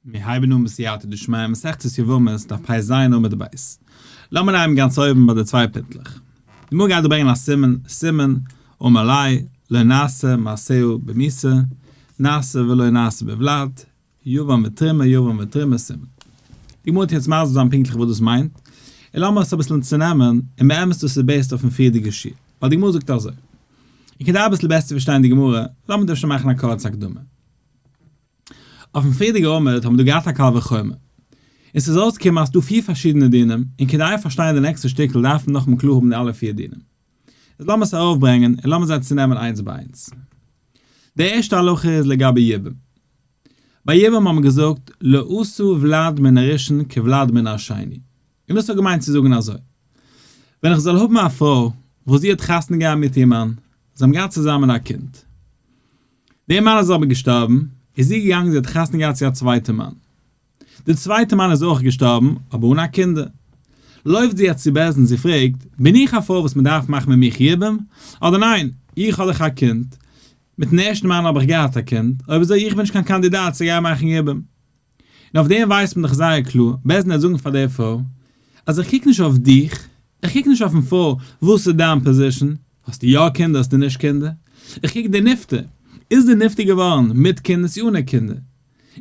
מיר הייבן אן בסייעתא דשמיא מסכת יבמות דף פ ז עמוד ב'. לאמיר הייבן גאנץ אויבן ביי די צוויי פינטלעך. די גמרא גייט דא ברענגען א סימן, סימן, אמר ליה, לא נעשה מעשיה במיתה, נעשה ולא נעשה בוולד, יבם ותרומה יבם ותרומה סימן. די גמרא וועט יעצט מסביר זיין פונקטליך וואס דאס מיינט, און לאמיר עס אביסל צונעמען, און באמת דאס איז based אויפן פריערדיגע שיעור, ווייל די גמרא זאגט אזוי. און כדי אביסל בעסער צו פארשטיין די גמרא, לאמיר דא אפשר מאכן א קורצע הקדמה. אויפן פריערדיגע עמוד האבן מיר דא געהאט א קל וחומר, און ס'איז אויסגעקומען אז ס'דא פיר פארשידענע דינים, און כדי פארשטיין די נעקסטע שטיקל דארף מען נאכאמאל קלאר האבן די אלע פיר דינים. איז לאמיר עס ארויפברענגען און לאמיר זיי צונעמען איינס ביי איינס. די ערשטע הלכה איז לגבי יבום. ביי יבום האט מען געזאגט לא עשה ולד מן הראשון כולד מן השני. און דאס האט געמיינט צו זאגן אזוי, ווען איך זאל האבן א פרוי וואס זי האט חתונה געהאט מיט איר מאן, זיי האבן געהאט צוזאמען א קינד, דער מאן איז אבער געשטארבן, איז זי געגאנגען זי האט חתונה געהאט צו א צווייטע מאן. דער צווייטע מאן איז אויך געשטארבן, אבער אן א קינדער. לויפט זי יעצט צו בית דין, זי פרעגט, בין איך א פרוי וואס מען דארף מאכן מיט מיך יבום, אדער ניין, איך האב דאך א קינד, מיטן ערשטן מאן האב איך געהאט א קינד, אויב אזוי איך בין נישט קיין קאנדידאט צו גיין מאכן יבום. און אויף דעם ווייסט מען דאך זייער קלאר, בית דין וועט זאגן פאר דער פרוי, אז איך קוק נישט אויף דיך, איך קוק נישט אויפן פרוי, וואס איז דיין position, האסטו יא קינדער האסטו נישט קינדער, איך קוק די נפטר, איז די נפטר געווארן מיט קינדער צו אנע קינדער,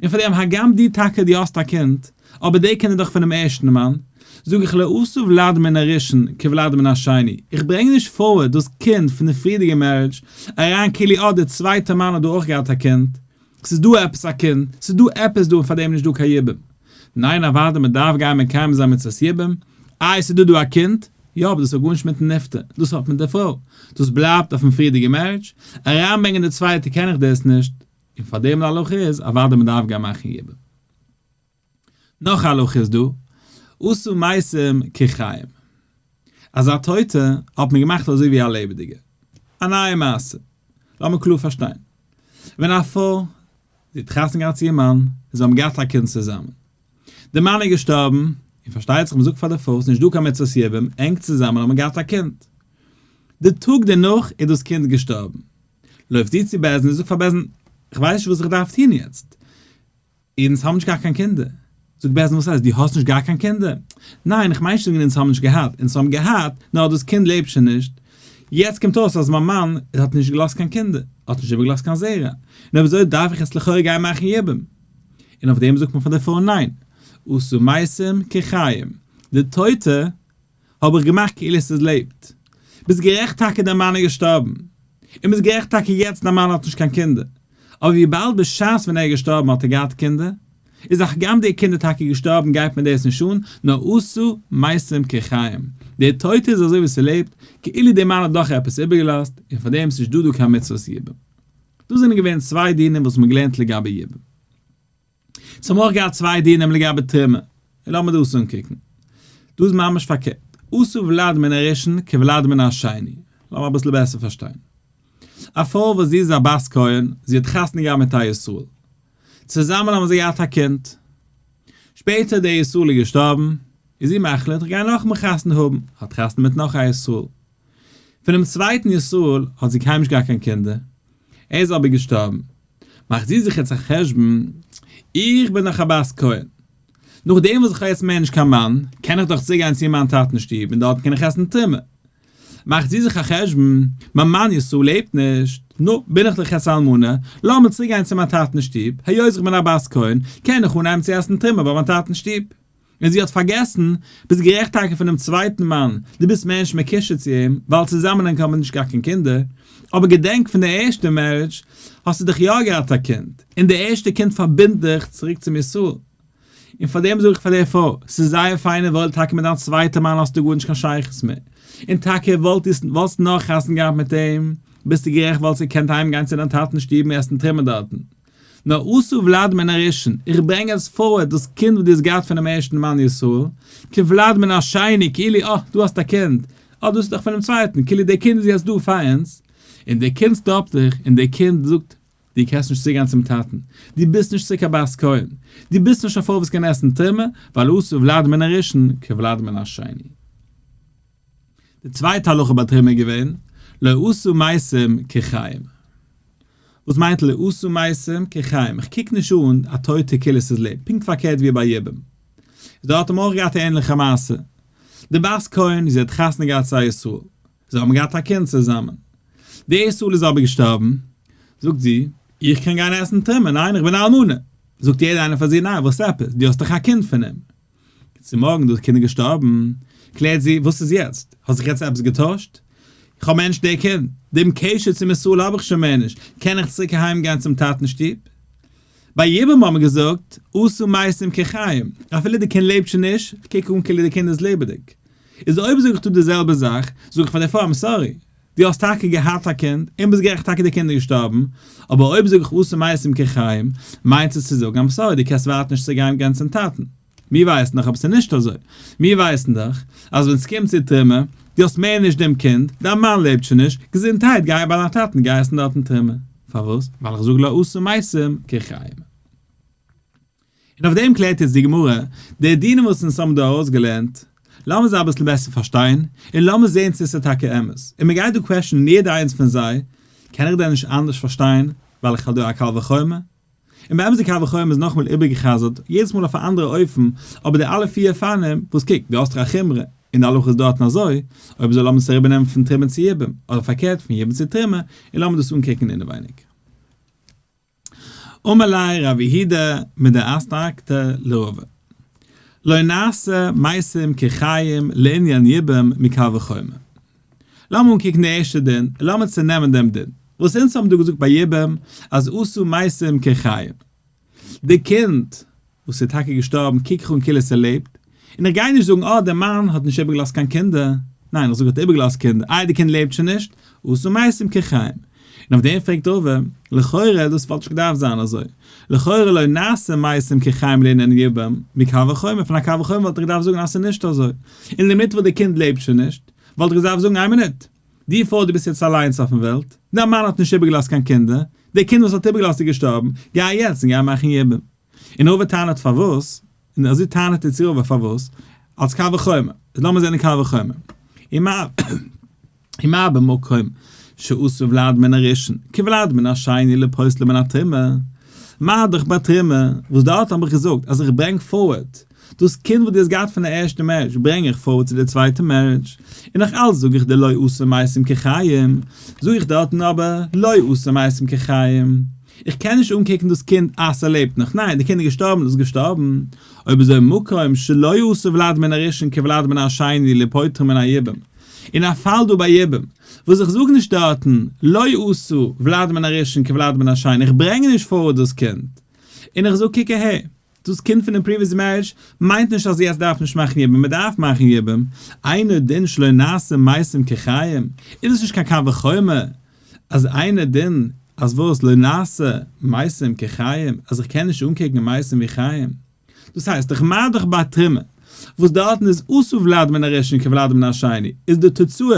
און פאר דעם הגם דו טאקע דו האסט א קינד, אבער די קינד איז דאך פונעם ערשטן מאן, זאג איך לא עשה ולד מן הראשון כולד מן השני, איך ברענג נישט forward דאס קינד פון די פריערדיגע marriage אריין כאילו אה די צווייטע מאן האט דא אויך געהאט א קינד, ס'איז דא עפעס א קינד, ס'איז דא עפעס דא און פאר דעם נישט דא קיין יבום. ניין אוודאי מען דארף גיין מקיים זיין מצוות יבום, איי ס'איז דא דא א קינד, יא אבער דאס האט גארנישט מיטן נפטר, דאס האט מיט די פרוי, דאס בלייבט אויפן פריערדיגע marriage, אריינברענגען די צווייטע קען איך דאס נישט, און פאר דעם די הלכה איז אוודאי מען דארף גיין מאכן יבום. נאך א הלכה איז דא, עשה מתים כחיים. אז א טויטע האט מען געמאכט אזוי ווי א לעבעדיגע. א נייע מעשה. לאמיר קלאר פארשטיין. ווען א פרוי, זי האט חתונה געהאט צו איר מאן, און זיי האבן געהאט א קינד צוזאמען. דער מאן איז געשטארבן, און פארשטייט זיך מען זאגט פאר די פרוי ס'איז נישט דא קיין מצוות יבום, ענק צוזאמען האבן געהאט א קינד. די טאג דערנאך איז דאס קינד געשטארבן. לויפט זי צו בית דין און זאגט פאר בית דין, איך ווייס נישט וואס איך דארף טון יעצט. אונז האבן נישט געהאט קיין קינדער. זאגט בית דין וואס הייסט דו האסט נישט געהאט קיין קינדער? ניין איך מיין נישט צו זאגן אונז האבן נישט געהאט, אונז האבן געהאט, נאר דאס קינד לעבט שוין נישט, יעצט קומט אויס אז מיין מאן האט נישט געלאזט קיין קינדער, האט נישט איבערגעלאזט קיין זרע, און אויב אזוי דארף איך יעצט לכאורה גיין מאכן יבום. און אויף דעם זאגט מען פאר די פרוי ניין, עשה מתים כחיים, די טויטע האב איך געמאכט כאילו עס איז לעבט. ביסט גערעכט טאקע דיין מאן איז געשטארבן, און ביסט גערעכט טאקע יעצט דיין מאן האט נישט קיין קינדער, אבער וויבאלד בשעת ווען ער איז געשטארבן האט ער געהאט קינדער, איז הגם די קינדער טאקע געשטארבן גייט מיר דאס נישט אן, נאר עשה מתים כחיים, דער טויטער איז אזוי ווי ס'לעבט, כאילו דער מאן האט דאך עפעס איבערגעלאזט, און פאר דעם איז נישט דא דא קיין מצוות יבום. דאס זענען געווען צוויי דינים וואס מ'האט געלערנט לגבי יבום. סאו האבן אויך געהאט צוויי דינים לגבי תרומה, און לאמיר דאס אנקוקן. דא איז ממש פארקערט, עשה ולד מן הראשון כולד מן השני. לאמיר אביסל בעסער פארשטיין. א פרוי וואס זי איז א בת כהן, זי האט חתונה געהאט מיט א ישראל. צוזאמען האבן זיי געהאט א קינד. שפעטער דער ישראל איז געשטארבן, איז זי מחליט איך גיי נאכאמאל חתונה האבן, האט חתונה מיט נאך א ישראל. פונעם צווייטן ישראל האט זי קיינמאל נישט געהאט קיין קינדער, ער איז אבער געשטארבן. מאכט זי זיך יעצט א חשבון, איך בין דאך א בת כהן, נאכדעם וואס איך האב יעצט מער נישט קיין מאן, קען איך דאך צוגיין צו מיין טאטנ'ס שטוב און דארטן קען איך עסן תרומה. מאכט זי זיך א חשבון, מיין מאן ישראל לעבט נישט, נו, בין איך דאך יעצט א אלמנה, לאמיר צוגיין צו מיין טאטנ'ס שטוב, היות איך בין א בת כהן, קען איך אנהייבן צו עסן תרומה ביי מיין טאטנ'ס שטוב. און זי האט פארגעסן, ביסט גערעכט טאקע פונעם צווייטן מאן, דו ביסט מער נישט מקושר צו אים, ווייל צוזאמען ענק האבן נישט געהאט קיין קינדער, אבער געדענק פון די ערשטע marriage האסטו דאך יא געהאט א קינד, און די ערשטע קינד פארבינדט דיך צוריק צום ישראל. און פאר דעם זאג איך פאר די פרוי, ס'איז זייער פיין און וואויל טאקע מיט דיין צווייטע מאן האסטו גארנישט קיין שייכות מער, און טאקע וואלט וואלסט נאך חתונה געהאט מיט אים, ביסטו גערעכט וואלסט געקענט אהיים גיין צו דיין טאטנ'ס שטוב און עסן תרומה דארטן. נאר עשה ולד מן הראשון, איך ברענג עס forward דאס קינד וואס דו האסט געהאט פונעם ערשטן מאן ישראל, כולד מן השני, כאילו אה, דו האסט א קינד, אה דאס איז דאך פונעם צווייטן, כאילו דער קינד איז יעצט דא פאר אונז, און דער קינד stop ט דיך, און דער קינד זאגט, דו קענסט נישט צוגיין צום טאטן, דו ביסט נישט צוריק א בת כהן, דו ביסט נישט א פרוי וואס קען עסן תרומה, ווייל עשה ולד מן הראשון, כולד מן השני. די צווייטע הלכה ביי תרומה איז געווען, לא עשה מתים כחיים. וואס מיינט לא עשו מתים כחיים? איך קוק נישט אן א טויטע כאילו עס איז לעבן, פונקט פארקערט ווי ביי יבום. איז דארט האט מען אויך געהאט א ענליכע מעשה. די בת כהן, זי האט חתונה געהאט צו א ישראל. זיי האבן געהאט א קינד צוזאמען. דער ישראל איז אבער געשטארבן. זאגט זי, איך קען גיין עסן תרומה, ניין איך בין א אלמנה. זאגט יעדער איינער פאר זי, ניין וואס עפעס, דו האסט דאך א קינד פון אים. צומארגן דאס קינד איז געשטארבן, קלערט זי, וואס איז יעצט? האט זיך יעצט עפעס געטוישט? איך האב מער נישט דער קינד, דעם קשר צום ישראל האב איך שוין מער נישט, קען איך צוריק אהיים גיין צום טאטן שטוב? ביי יבום האט מען געזאגט, עשו מתים כחיים, אפילו די קינד לעבט שוין נישט, איך קוק אן כאילו די קינד איז לעבעדיג. איז אויב זאג איך דא די זעלבע זאך, זאג איך פאר די פרוי I'm sorry, דו האסט טאקע געהאט א קינד, און ביסט גערעכט טאקע די קינד איז געשטארבן, אבער אויב זאג איך עשו מתים כחיים, מיינט עס צו זאגן I'm sorry דו קענסט ווייטער נישט צוריק גיין גיין צום טאטן. מיר ווייסן דאך אבער ס'איז נישט אזוי. מיר ווייסן דאך אז ווען ס'קומט צו תרומה, דו האסט מער נישט דעם קינד, דיין מאן לעבט שוין נישט, געזונטהייט גיי ביי דיין טאטן גיי עסן דארטן תרומה. פארוואס? ווייל איך זאג לא עשו מתים כחיים. און אויף דעם קלערט יעצט די גמרא, די דינים וואס אונז האבן דא ארויסגעלערנט, לאמיר זיי אביסל בעסער פארשטיין, און לאמיר זען צו עס איז טאקע אמת, און מען גייט דא question ען יעדע איינס פון זיי, קען איך דען נישט אנדערש פארשטיין, ווייל איך האב דא א קל וחומר? און באמת די קל וחומר איז נאכאמאל איבערגע'חזר'ט, יעדעס מאל אויף א אנדערע אופן, אבער די אלע פיר אופנים, וואס קוק, דו האסט דאך א חומרא, און די הלכה איז דארטן אזוי, אויב אזוי לאמיר עס אריבערנעמען פון תרומה צו יבום, אדער פארקערט פון יבום צו תרומה, און לאמיר דאס אנקוקן אינעווייניג. אמר ליה רב יהודה מדאסטרקתא לרבא, לא נעשה מתים כחיים לענין יבום מקל וחומר. לאמיר אנקוקן די ערשטע דין, און לאמיר צונעמען דעם דין, וואס אונז האבן דא געזאגט ביי יבום, אז עשו מתים כחיים. די קינד וואס איז טאקע געשטארבן קוק איך אן כאילו ס'לעבט, און איך גיי נישט זאגן אה דער מאן האט נישט איבערגעלאזט קיין קינדער, ניין איך זאג האט איבערגעלאזט קינדער, איי די קינד לעבט שוין נישט, עשו מתים כחיים. און אויף דעם פרעגט רבא, לכאורה דאס וואלט נישט געדארפט זיין אזוי, לכאורה לא נעשה מתים כחיים לענין יבום, מקל וחומר, פון א קל וחומר וואלט איך געדארפט זאגן אז ס'איז נישט אזוי, און די מינוט וואס די קינד לעבט שוין נישט, וואלט איך געדארפט זאגן איין מינוט, די פרוי דו ביסט יעצט אליינס אויפן וועלט, דיין מאן האט נישט איבערגעלאזט קיין קינדער, די קינד וואס האט איבערגעלאזט איז געשטארבן, גיי יעצט און גיי מאכן יבום. און רבא טענה'ט פארוואס, און אזוי טענה'ט ער צו רבא פארוואס, אלס קל וחומר, איז לאמיר זען אין קל וחומר. ומה במקום שעשו ולד מן הראשון, כולד מן השני לפוסלו מן התרומה, מה דאך ביי תרומה, וואס דארט האב איך געזאגט אז איך ברענג forward דאס קינד וואס דו האסט געהאט פון די ערשטע marriage ברענג איך forward צו די צווייטע marriage, און נאך אלץ זאג איך דיר לא עשו מתים כחיים, זאג איך דארטן אבער לא עשו מתים כחיים, איך קען נישט אנקוקן דאס קינד אז ס'לעבט נאך, ניין די קינד איז געשטארבן איז געשטארבן, אויב אזוי מקום שלא עשו ולד מן הראשון כולד מן השני לפוטרו מן היבום, אין א פאל דא ביי יבום, וואס איך זאג נישט דארטן לא עשו ולד מן הראשון כולד מן השני, איך ברענג נישט forward דאס קינד, און איך זאג קוק אהער, דאס קינד פונעם previous marriage מיינט נישט אז יעצט דארף נישט מאכן יבום, מען דארף מאכן יבום, אינו דין שלא נעשה מתים כחיים, איז דאס נישט קיין קל וחומר אז אינו דין אז וואס לא נעשה מתים כחיים אז איך קען נישט אנקוקן מתים ווי חיים, דאס הייסט איך מה דאך ביי תרומה וואס דארטן איז עשו ולד מן הראשון כולד מן השני איז די תוצאה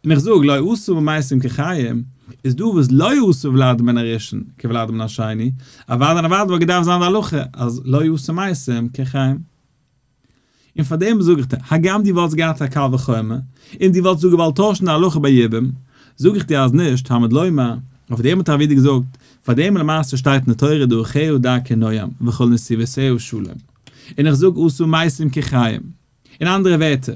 און איך זאג לא עשו מתים כחיים, איז דא וואס לא עשו ולד מן הראשון כולד מן השני, אוודאי און אוודאי וואלט געדארפט זיין די הלכה אז לא עשו מתים כחיים. און פאר דעם זאג איך דיר, הגם דו וואלטסט געהאט א קל וחומר, און דו וואלטסט דא געוואלט טוישן די הלכה ביי יבום, זאג איך דיר אז נישט, תלמוד לומר, אויף דעם האט רב יהודה געזאגט, פאר דעם למעשה שטייט אין די תורה דרכיה דרכי נועם וכל נתיבותיה שלום, און איך זאג עשו מתים כחיים. אין אנדערע ווערטער,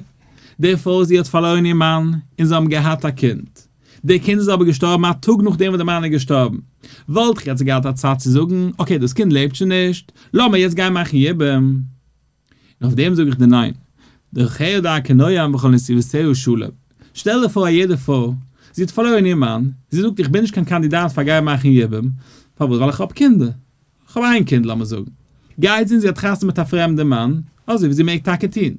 די פרוי זי האט פארלוירן איר מאן און זיי האבן געהאט א קינד, די קינד איז אבער געשטארבן א טאג נאכדעם וואס די מאן איז געשטארבן, וואלט איך יעצט געהאט א צד צו זאגן, okay דאס קינד לעבט שוין נישט, לאמיר יעצט גיין מאכן יבום. און אויף דעם זאג איך דיר ניין, דרכיה דרכי נועם וכל נתיבותיה שלום. שטעל דיר פאר א יעדע פרוי, זי האט פארלוירן איר מאן, זי זאגט איך בין נישט קיין קאנדידאט פאר גיין מאכן יבום, פארוואס ווייל איך האב קינדער, כ'האב איין קינד לאמיר זאגן. גייט זי און זי האט חתונה מיט א פרעמדע מאן, אזוי ווי זי מעג טאקע טון.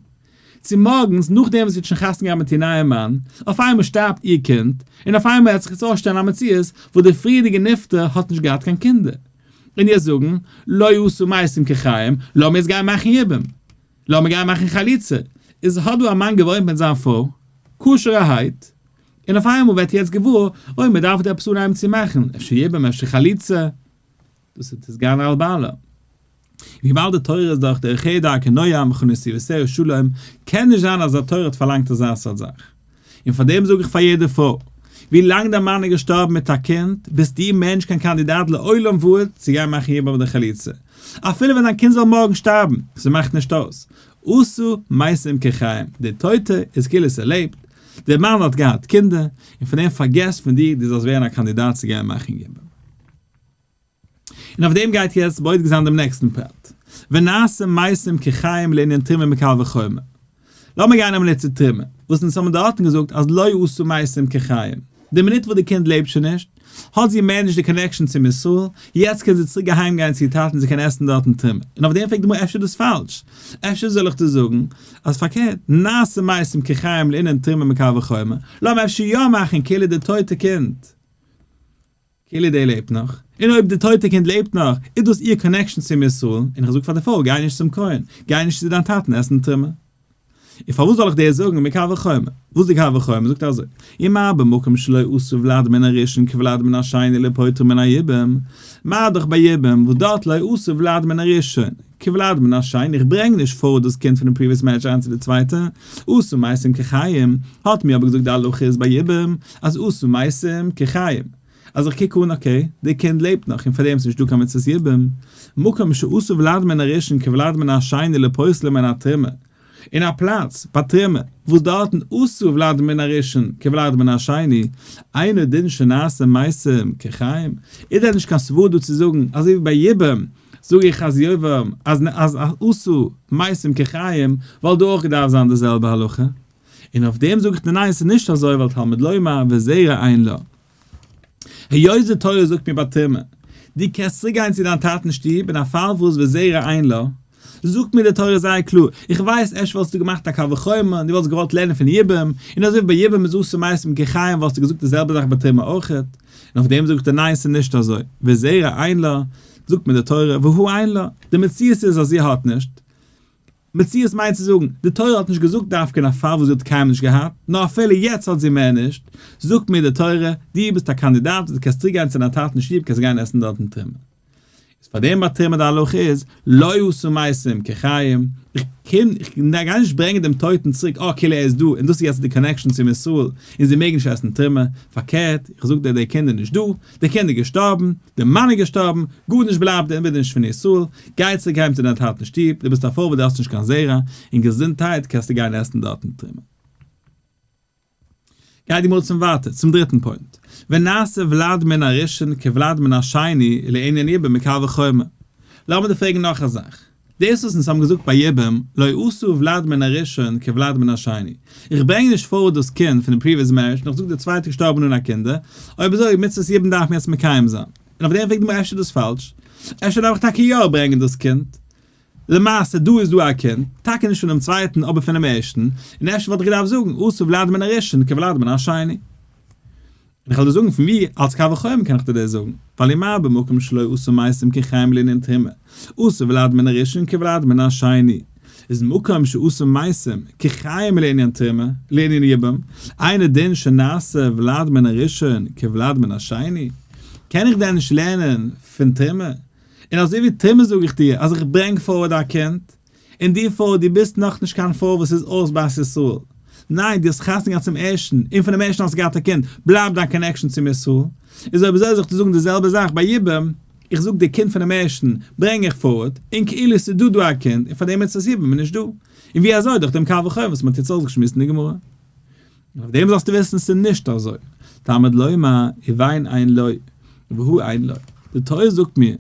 צומארגנס, נאכדעם וואס זי האט שוין חתונה געהאט מיט איר נייעם מאן, אויף איינמאל שטארבט איר קינד, און אויף איינמאל וועט זיך יעצט אויסשטעלן א מציאות וואס דער פריערדיגער נפטר האט נישט געהאט קיין קינדער. און יעצט זאגן, לא עשו מתים כחיים, לאמיר יעצט גיין מאכן יבום. לאמיר גיין מאכן חליצה. איז האט דא א מאן געוואוינט מיט זיין פרוי, כשר'ערהייט, און אויף איינמאל ווערט יעצט געוואר, אוי מ'דארף דא עפעס אנהייבן צו מאכן, אפשר יבום, אפשר חליצה. דאס איז תתגנה על בעלה. וויבאלד די תורה איז דאך דרכיה דרכי נועם וכל נתיבותיה שלום, קען נישט זיין אז די תורה האט פארלאנגט אזא סארט זאך. און פאר דעם זאג איך פאר יעדע פרוי, ווי לאנג דיין מאן איז געשטארבן מיט א קינד, ביסטו מער נישט קיין קאנדידאט לעולם ועד צו גיין מאכן יבום אדער חליצה. אפילו ווען דיין קינד זאל מארגן שטארבן, ס'מאכט נישט אויס. עשו מתים כחיים, דער טויטער איז כאילו ס'לעבט, דער מאן האט געהאט קינדער, און פון דעם פארגעס פון דיר דו זאלסט ווערן א קאנדידאט צו גיין מאכן יבום. און אויף דעם גייט יעצט בודק זיין דעם נעקסטן פרט, ונעשה מתים כחיים לענין תרומה מקל וחומר. לאמיר גיין א מינוט צו תרומה, וואס אונז האבן דארטן געזאגט אז לא עשו מתים כחיים, די מינוט וואס די קינד לעבט שוין נישט, האט זי מער נישט די connection צום ישראל, יעצט קען זי צוריק אהיים גיין צו איר טאטן זי קען עסן דארטן תרומה. און אויף דעם פרעגט די גמרא אפשר איז דאס פאלש? אפשר זאל איך דיר זאגן אז פארקערט, נעשה מתים כחיים לענין תרומה מקל וחומר, לאמיר אפשר יא מאכן כאילו די טויטע קינד כאילו דער לעבט נאך, און אויב די טויטע קינד לעבט נאך, איז דאס איר connection צום ישראל, און איך זאג פאר די פרוי, גיי נישט צום כהן, גיי נישט צו דיין טאטן עסן תרומה. און פארוואס זאל איך דיר זאגן מקל וחומר? וואס די קל וחומר זאגט אזוי, ומה במקום שלא עשו ולד מן הראשון כולד מן השני לפוטרו מן היבום, מה דאך ביי יבום וואס דארט לא עשו ולד מן הראשון כולד מן השני, איך ברענג נישט פאר דאס קינד פונעם previous marriage אריין צו די צווייטע, עשו מתים כחיים, האט מיר אבער געזאגט די הלכה איז ביי יבום אז עשו מתים כחיים, אז איך קוק אן okay, די קינד לעבט נאך און פארדעם איז נישטא קיין מצות יבום, מקום שעשו ולד מן הראשון כולד מן השני לפוסלו מן התרומה, אין א פלאץ, ביי תרומה, וואס דארטן עשו ולד מן הראשון כולד מן השני, אינו דין שנעשה מתים כחיים, איז דען נישט קיין סברא דא צו זאגן אזוי ווי ביי יבום זאג איך אז יבם אז אז עשו מתים כחיים וואלט דא אויך געדארפט זיין די זעלבע הלכה? און אויף דעם זאג איך דיר ניין ס'איז נישט אזוי ווייל תלמוד לומר וזרע אין לה. היות די תורה זאגט מיר ביי תרומה, דו קענסט צוריק גיין צו דיין טאטנ'ס שטוב אין א פאל וואס וזרע אין לה, זאגט מיר די תורה זייער קלאר, איך ווייס אפשר וואלסטו געמאכט א קל וחומר און דו וואלסט געוואלט לערנען פון יבום, און אזוי ווי ביי יבום איז עשו מתים כחיים וואלסטו געזאגט די זעלבע זאך ביי תרומה אויכעט, און אויף דעם זאגט ער ניין ס'איז נישט אזוי, וזרע אין לה, זאגט מיר די תורה והא אין לה, די מציאות איז אז זי האט נישט, מציאות מיינט צו זאגן, די תורה האט נישט געזאגט דווקא אין א פאל וואס זי האט קיינמאל נישט געהאט, נאר אפילו יעצט האט זי מער נישט, זאגט מיר די תורה, דו ביסט א קאנדידאט, דו קענסט צוריק גיין צו דיין טאטנ'ס שטוב, קענסט גיין עסן דארטן תרומה. איז פאר דעם ביי תרומה די הלכה איז, לא עשו מתים כחיים, איך קום, איך גיי נישט ברענגען דעם טויטן צוריק, אה כאילו ער איז דא, און דאס איז יעצט די connection צום ישראל, און זי מעג נישט עסן תרומה, פארקערט, איך זאג דיר דער קינד איז נישט דא, דער קינד איז געשטארבן, דער מאן איז געשטארבן, גארנישט בלייבט דיר איבער נישט פון ישראל, גיי צוריק אהיים צו דיין טאטנ'ס שטוב, דו ביסט א פרוי וואס דו האסט נישט קיין זרע, און געזונטהייט קענסטו גיין עסן דארטן תרומה. גייט די גמרא צום ווייטער, צום דריטן point, ונעשה ולד מן הראשון כולד מן השני לענין יבום מקל וחומר. לאמיר דיר פרעגן נאך א זאך, דאס וואס אונז האבן געזאגט ביי יבום, לא עשו ולד מן הראשון כולד מן השני, איך ברענג נישט forward דאס קינד פון די previous marriage נאר איך זאג די צווייטע געשטארבן אן א קינדער, אויב אזוי מצות יבום דארף מען יעצט מקיים זיין, און אויף דעם פרעגט די גמרא אפשר איז דאס פאלש, אפשר דארף איך טאקע יא ברענגען דאס קינד, למעשה דא איז דא א קינד, טאקע נישט פונעם צווייטן אבער פונעם ערשטן, און אפשר וואלט איך געדארפט זאגן עשו ולד מן הראשון כולד מן השני. און איך וועל דיר זאגן פון ווי, אלס קל וחומר קען איך דיר דאס זאגן, ווייל ומה במקום שלא עשו מתים כחיים לענין תרומה, עשו ולד מן הראשון כולד מן השני, איז מקום שעשו מתים כחיים לענין תרומה, לענין יבום, אינו דין שנעשה ולד מן הראשון כולד מן השני, קען איך דען נישט לערנען פון תרומה? און אזוי ווי תרומה זאג איך דיר אז איך ברענג forward א קינד, און דו פרוי דו ביסט נאכנישט קיין פרוי וואס איז אויס בת ישראל, ניין דו האסט חתונה געהאט צום ערשטן, און פונעם ערשטן האסטו געהאט א קינד, בלייבט דיין connection צום ישראל. איז אויב אזוי זאל איך דיר זאגן די זעלבע זאך ביי יבום, איך זאג די קינד פונעם ערשטן ברענג איך forward, און כאילו ס'איז דא דא א קינד, און פאר דעם מצות יבום איז נישט דא. און ווי אזוי? דורך דעם קל וחומר וואס מ'האט יעצט אויסגעשמועסט אין די גמרא. און אויף דעם זאלסטו וויסן ס'איז נישט אזוי, תלמוד לומר, ובן אין לו, והא אין לו. די תורה זאגט מיר,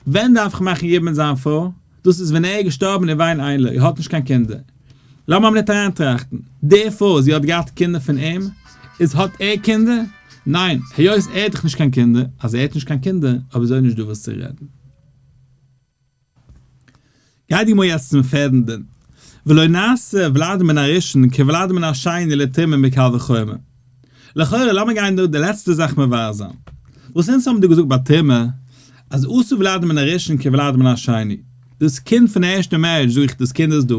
ווען דארף איך מאכן יבום מיט זיין פרוי? דאס איז ווען ער איז געשטארבן ובן אין לו, ער האט נישט קיין קינדער. לאמיר א מינוט אריינטראכטן, די פרוי זי האט געהאט קינדער פון אים? איז האט ער קינדער? ניין, היות ער האט דאך נישט קיין קינדער, אז ער האט נישט קיין קינדער, אויב אזוי איז נישט דא וואס צו רעדן. גייט די גמרא יעצט צום פערדן דין, ולא נעשה ולד מן הראשון כולד מן השני לתרומה מקל וחומר. לכאורה לאמיר גיין דא די לעצטע זאך מבאר זיין. וואס אונז האבן דא געזאגט ביי תרומה, אז עשו ולד מן הראשון כולד מן השני. דאס קינד פון די ערשטע marriage זאג איך דאס קינד איז דא.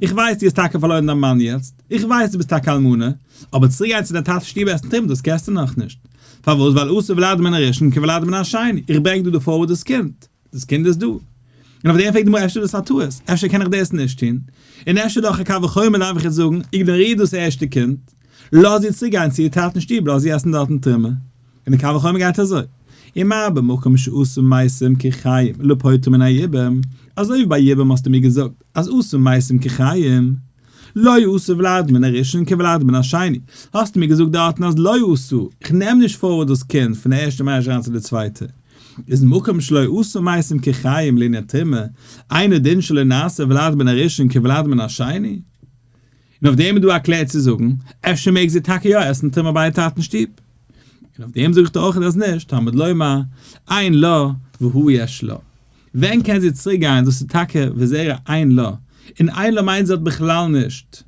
איך ווייס דו האסט טאקע פארלוירן דיין מאן יעצט, איך ווייס דו ביסט טאקע אלמנה, אבער צוריק גיין צו דיין טאטע'ס שטוב עסן תרומה דאס קענסטו נאכנישט. פארוואס? ווייל עשו ולד מן הראשון כולד מן השני. איך ברענג דא די forward דאס קינד. דאס קינד איז דא. און אויף דעם פרעגט די גמרא אפשר איז דאס א טעות, אפשר קען איך דאס נישט טון, און אפשר דורך א קל וחומר דארף איך יעצט זאגן, איגנאריר דאס ערשטע קינד. לאז זי צוריק גיין צו איר טאטן שטוב לאז זי עסן דארטן תרומה. און די קל וחומר גייט אזוי, ומה במקום שעשו מתים כחיים לפוטר מן היבום, אזוי ווי ביי יבום האסטו מיר געזאגט אז עשו מתים כחיים, לא עשו ולד מן הראשון כולד מן השני, האסטו מיר געזאגט דארטן אז לא עשו, איך נעם נישט forward דאס קינד פון די ערשטע marriage אריין צו די צווייטע, איז מקום שלא עשו מתים כחיים לענין תרומה, אינו דין שלא נעשה ולד מן הראשון כולד מן השני? און אויף דעם איז דא א קלער צו זאגן, אפשר מעג זי טאקע יא עסן תרומה ביי איר טאטן שטוב. און אויף דעם זאג איך דיר אויך אז נישט, תלמוד לומר, אין לה והא יש לה. ווען קען זי צוריק גיין, דאס איז טאקע וזרע אין לה, און אין לה מיינט זי האט בכלל נישט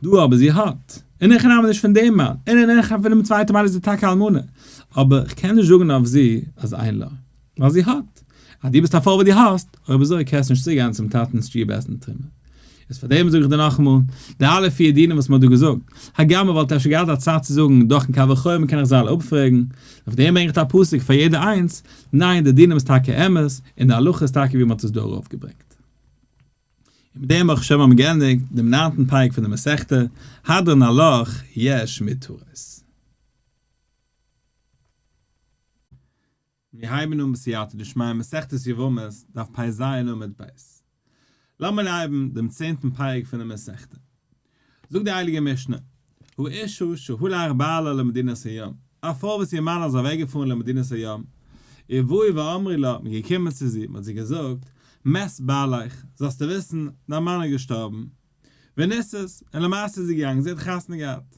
דא אבער זי האט, און איך נעם נישט פון דעם מאן, און אין איך פונעם צווייטע מאן איז זי טאקע אלמנה, אבער איך קען נישט זאגן אויף זי אז אין לה, ווייל זי האט. אז דו ביסט א פרוי וואס דו האסט, אויב אזוי קענסטו נישט צוגיין צום טאטנ'ס שטוב עסן תרומה. איז פאר דעם זאג איך דיר נאכאמאל, די אלע פיר דינים וואס מען האט דא געזאגט, הגם מען וואלט אפשר געהאט א צד צו זאגן דורכ'ן קל וחומר קען איך זיי אלע אפפרעגן, אויף דעם ברענג איך א פסוק פאר יעדע איינס, ניין די דינים איז טאקע אמת, און די הלכה איז טאקע ווי מען האט עס דא ארויפגעברענגט. און מיט דעם ברוך השם האבן מיר געענדיגט דעם ניינטן פרק פון די מסכתא, הדרן עלך יש מותרות. מיר הייבן אן בסייעתא דשמיא מסכת יבמות, דף פ"ז עמוד ב'. לאמיר הייבן דעם צענטן פרק פון די מסכתא. זאגט די הייליגע משנה, האשה שהלך בעלה למדינת הים, א פרוי וואס איר מאן איז אוועקגעפארן למדינת הים, ובאו ואמרו לה, מען איז געקומען צו זי, מען האט זי געזאגט, מת בעליך, זאלסטו וויסן, דיין מאן איז געשטארבן. ונישאת, און למעשה איז זי געגאנגען, זי האט חתונה געהאט.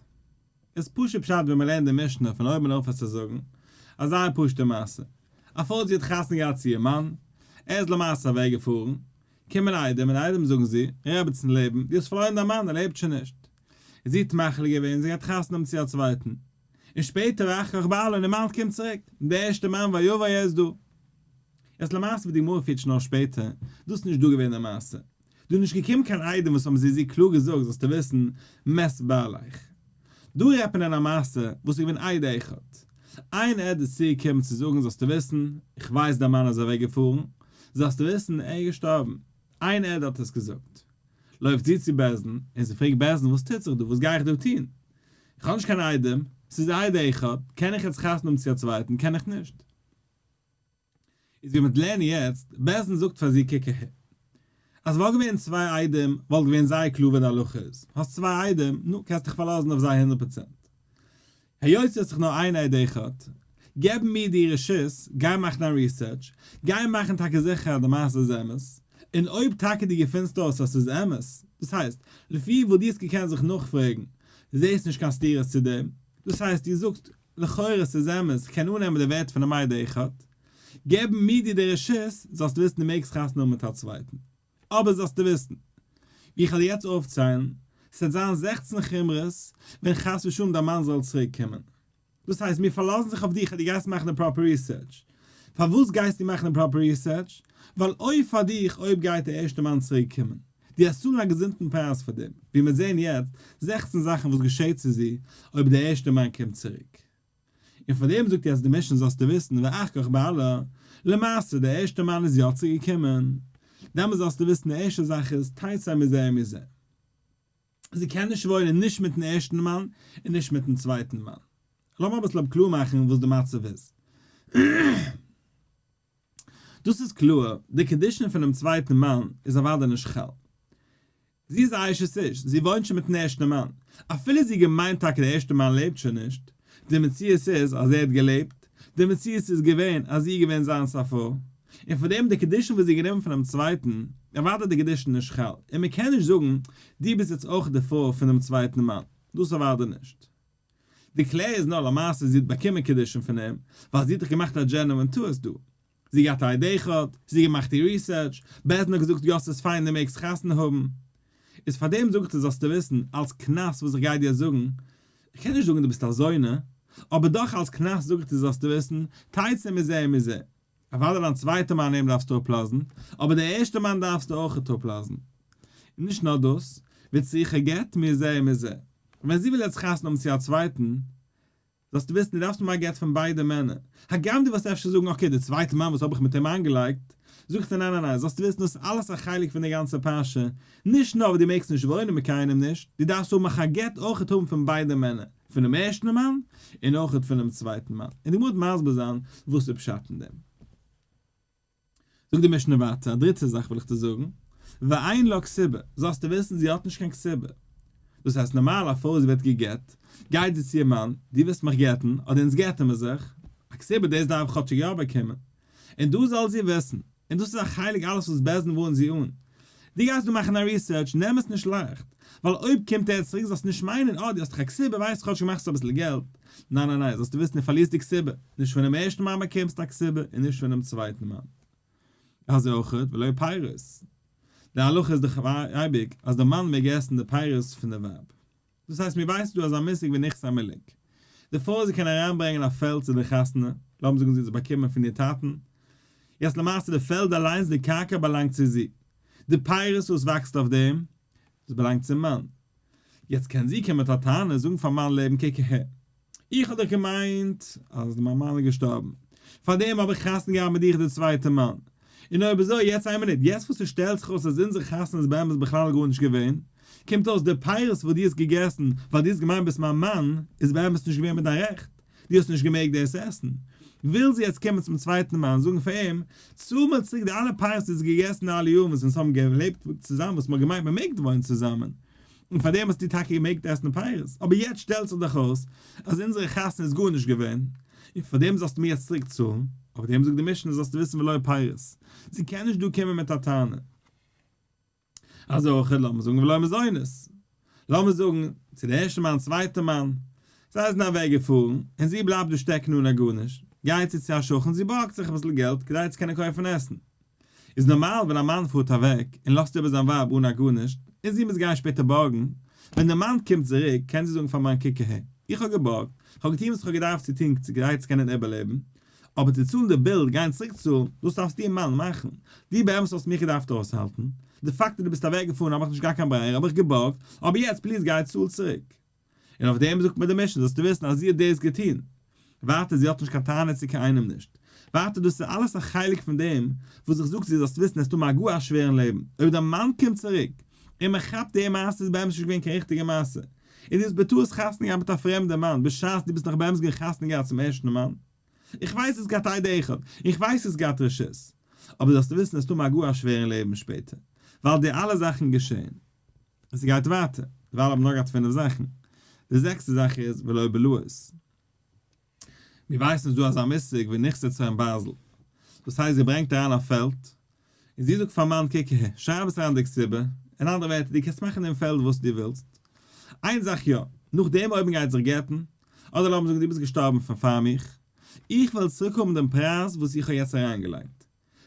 איז פשוט פשט ווען מען לערנט די משנה פון אויבן אויף עס צו זאגן, א זייער פשוטע מעשה. א פרוי זי האט חתונה געהאט צו איר מאן, ער איז למעשה אוועק געפארן, קומען עדים און עדים זאגן זי, רעבעצן לעבן, דו האסט פארלוירן דיין מאן ער לעבט שוין נישט. און זי האט מחליט געווען זי גייט חתונה האבן צו א צווייטן. און שפעטער ואחר כך בעלה און איר מאן קומט צוריק, און דער ערשטער מאן ויבא ער איז דא. איז למעשה ווי די גמרא פירט שוין אויס שפעטער, דאס איז נישט דא געווען די מעשה. דא איז נישט געקומען קיין עדים וואס האבן זי זי קלאר געזאגט זאלסטו וויסן מת בעליך. דא רעדט מען אין א מעשה וואס איז געווען עד אחד. איין עד איז צוגעקומען צו זאגן זאלסטו וויסן איך ווייס דיין מאן איז אוועק געפארן, זאלסטו וויסן ער איז געשטארבן. איין עד האט עס געזאגט. לויפט זי צו בית דין און זי פרעגט בית דין וואס טוט זיך דא וואס גיי איך דא טון? איך האב נישט קיין עדים, ס'איז עד אחד, קען איך יעצט חתונה האבן צו א צווייטן קען איך נישט. איז ווי מ'וועט לערנען יעצט, בית דין זאגט פאר זי קוק אהער. אז וואלט געווען צוויי עדים וואלט געווען זייער קלאר ווער די הלכה איז, האסט צוויי עדים, נו, קענסט דיך פארלאזן אויף זיי הונדרעט פראצענט. היות ס'איז דאך נאר איין עד אחד, געבן מיר דיר רשות, גיי מאך דיין research, גיי מאכן טאקע זיכער אז די מעשה איז אמת, און אויב טאקע דו געפינסט אויס אז ס'איז אמת, דאס הייסט, לפי וואס דו האסט געקענט זיך נאכפרעגן, זעסט נישט קיין סתירות צו דעם, דאס הייסט דו זאגסט לכאורה ס'איז אמת, כ'קען אננעמען די ווערטער פונעם עד אחד, געבן מיר דיר די רשות, זאלסטו וויסן דו מעגסט חתונה האבן מיט א צווייטן. אבער זאלסטו וויסן, ווי איך וועל יעצט אויפציילן, ס'וועט זיין 16 חומרות ווען חס ושלום דיין מאן זאל צוריק קומען. דאס הייסט, מיר פארלאזן זיך אויף דיך אז דו גייסט מאכן די proper research. פארוואס גייסטו מאכן די proper research? ווייל אוי פאר דיך אויב גייט דער ערשטער מאן צוריק קומען. דו וועסט צאלן א געזונטן פרייז פאר דעם, ווי מיר זעען יעצט, 16 זאכן וואס געשעט צו זי אויב דער ערשטער מאן קומט צוריק. און פאר דעם זאגט יעצט די משנה זאלסטו וויסן ואחר כך בעלה, למעשה דער ערשטער מאן איז יא צוריק געקומען, דעמאלס זאלסטו וויסן די ערשטע זאך איז תצא מזה ומזה. זי קען נישט וואוינען נישט מיטן ערשטן מאן און נישט מיטן צווייטן מאן. לאמיר אביסל קלאר מאכן וואס די מצב איז. דאס איז קלאר, די קידושין פונעם צווייטן מאן איז אוודאי נישט חל. זי איז א אשת איש, זי וואוינט שוין מיטן ערשטן מאן. אפילו זי געמיינט טאקע דער ערשטער מאן לעבט שוין נישט, די מציאות איז אז ער האט געלעבט, די מציאות איז געווען אז זי איז געווען זיינס א פרוי, און פאר דעם די קידושין וואס זי האט גענומען פונעם צווייטן, אוודאי די קידושין נישט חל, און מען קען נישט זאגן דו ביסט יעצט אויך די פרוי פונעם צווייטן מאן, דאס אוודאי נישט. די קלער איז נאר למעשה זי האט באקומען קידושין פון אים, ווייל זי האט דאך געמאכט א genuine טעות דא. זי האט געהאט א עד אחד, זי האט געמאכט איר research, בית דין האט געזאגט יא ס'איז פיין דו מעגסט חתונה האבן. איז פארדעם זאג איך דיר זאלסטו וויסן, אלס קנס וואס איך גיי דיר זאגן, איך קען נישט זאגן דו ביסט א זונה, אבער דאך אלס קנס זאג איך דיר זאלסטו וויסן, תצא מזה ומזה. אוודאי דיין צווייטע מאן אים דארפסטו אפלאזן, אבער דער ערשטע מאן דארפסטו אויכעט אפלאזן. און נישט נאר דאס, וצריכה גט מזה ומזה. ווען זי וויל יעצט חתונה האבן צו א צווייטן. זאלסטו וויסן דו דארפסט האבן א גט פון ביידע מענער, הגם דו וועסט אפשר זאגן okay די צווייטע מאן וואס האב איך מיט אים איינגעלייגט, זאג איך דיר ניין ניין ניין, זאלסטו וויסן דאס איז אלעס א חלק פון די גאנצע פרשה, נישט נאר וואס דו מעגסט נישט וואוינען מיט קיינעם נישט, דו דארפסט האבן א גט אויכעט האבן פון ביידע מענער, פונעם ערשטן מאן און אויכעט פונעם צווייטן מאן, און די גמרא וועט מסביר זיין וואס איז פשט אין דעם. זאגט די משנה ווייטער, א דריטע זאך וויל איך דיר זאגן, ואין לה כתובה, זאלסטו וויסן זי האט נישט קיין כתובה. דאס הייסט נארמאל א פרוי זי ווערט גע'גט, גייט זי צו איר מאן, דו וועסט מיך גט'ן, אדער אונז גט'ן מיר זיך, א כתובה דאס דארף כאטשיג יא באקומען. און דא זאל זי וויסן, און דאס איז א חלק אלעס וואס בית דין ווארנט זי אן. דו גייסט דא מאכן א research, נעם עס נישט לייכט, ווייל אויב קומט ער צוריק זאלסטו נישט מיינען אה דו האסט דאך א כתובה ווייסט כאטשיג מאכסטו אביסל געלט, ניין ניין ניין זאלסטו וויסן דו פארלירסט די כתובה, נישט פונעם ערשטן מאן באקומסטו א כתובה און נישט פונעם צווייטן מאן. אזוי אויכעט ולא פירות. די הלכה איז דאך אייביג אז די מאן מעג עסן די פירות פון די ווייב. דאס הייסט מיר ווייסן דא אזא מושג ווי נכסי מלוג. די פרוי זי קען אריינברענגען א פעלד צו די חתונה, לאמיר זאגן זי האט עס באקומען פון איר טאטן, יעצט למעשה די פעלד אליינס די קרקע באלאנגט צו זי, די פירות וואס וואקסט אויף דעם, דאס באלאנגט צום מאן. יעצט קען זי קומען מיט א טענה זאגן פאר מאן לעבן קוק אהער, איך האב דאך געמיינט אז מיין מאן איז געשטארבן, פארדעם האב איך חתונה געהאט מיט דיך די צווייטע מאן, און אויב אזוי יעצט איין מינוט, יעצט וואס ס'שטעלט זיך אויס אז אונזער חתונה איז באמת בכלל גארנישט געווען, קומט אויס די פירות וואס דו האסט געגעסן ווייל דו האסט געמיינט ביסט מיין מאן, איז באמת נישט געווען מיט דיין רעכט, דו האסט נישט געמעגט דאס עסן. וויל זי יעצט קומען צום צווייטן מאן זאגן פאר אים, צאל מיר צוריק די אלע פירות וואס דו האסט געגעסן די אלע יארן וואס אונז האבן געלעבט צוזאמען וואס מ'האט געמיינט מ'מעג וואוינען צוזאמען, און פאר דעם האסטו טאקע געמעגט עסן פירות, אבער יעצט שטעלט זיך דאך אויס אז אונזערע חתונה איז גארנישט געווען, און פאר דעם זאלסטו מיר יעצט צוריק צאלן, אויף דעם זאגט די משנה זאלסטו וויסן ולא פירות, זי קען נישט דא קומען מיט א טענה. אזוי אויך לאמיר זאגן ולא מזונות, לאמיר זאגן צו די ערשטע מאן צווייטע מאן, זיי זענען אוועק געפארן, און זי בלייבט דא שטעקן אן א גארנישט, גייט זי צו א שכן זי בארגט זיך אביסל געלט כדי צו קענען קויפן עסן, איז נארמאל ווען א מאן פארט אוועק און לאזט איבער זיין ווייב אן א גארנישט, און זי מוז גיין שפעטער בארגן, ווען דער מאן קומט צוריק קען זי זאגן פארן מאן קוק אהער, איך האב געבארגט, איך האב געטון וואס איך האב געדארפט צו טון כדי צו קענען איבערלעבן, אבער צו צאלן די bill, גיין צוריק צאלן, דאס דארפסט דו מאן מאכן, דו באמת האסט מיך געדארפט אויסהאלטן, די פאקט אז דו ביסט אוועק געפארן האב איך נישט געהאט קיין ברירה האב איך געבארגט, אבער יעצט please גיי צאל צוריק. און אויף דעם זאגט מיר די משנה זאלסטו וויסן אז זי האט דאס געטון. ווייטער זי האט נישט קיין טענה צו קיינעם נישט. ווייטער דאס איז אלעס א חלק פון דעם וואס איך זאג צו דיר זאלסט וויסן עסט האבן א גאר א שווערן לעבן אויב דיין מאן קומט צוריק און מען כאפט די מעשה איז באמת נישט געווען קיין ריכטיגע מעשה און דו האסט בטעות חתונה געהאט מיט א פרעמדע מאן בשעת דו ביסט נאך באמת געווען חתונה געהאט צום ערשטן מאן. איך ווייס עס געהאט עד אחד, איך ווייס עס געהאט רשות. אבער זאלסטו וויסן עסט האבן א גאר א שווערן לעבן שפעטער ווייל די אלע זאכן געשען. און ס'גייט ווייטער, דערווייל האבן נאר געהאט פינף זאכן. די זעקסטע זאך איז ולא בלאות. מיר ווייסן ס'איז דא אזא מושג ווי נכסי צאן ברזל. דאס הייסט זי ברענגט אריין א פעלד, און זי זאגט פארן מאן קוק אהער, שרייב עס אריין די כתובה, אין אנדערע ווערטער דו קענסט מאכן דעם פעלד וואס דו ווילסט. איין זאך יא, נאכדעם אויב מ'גייט זיך גט'ן, אדער לאמיר זאגן דו ביסט געשטארבן פון פאר מיך, איך וועל צוריק האבן דעם פרייז וואס איך האב יעצט אריינגעלייגט.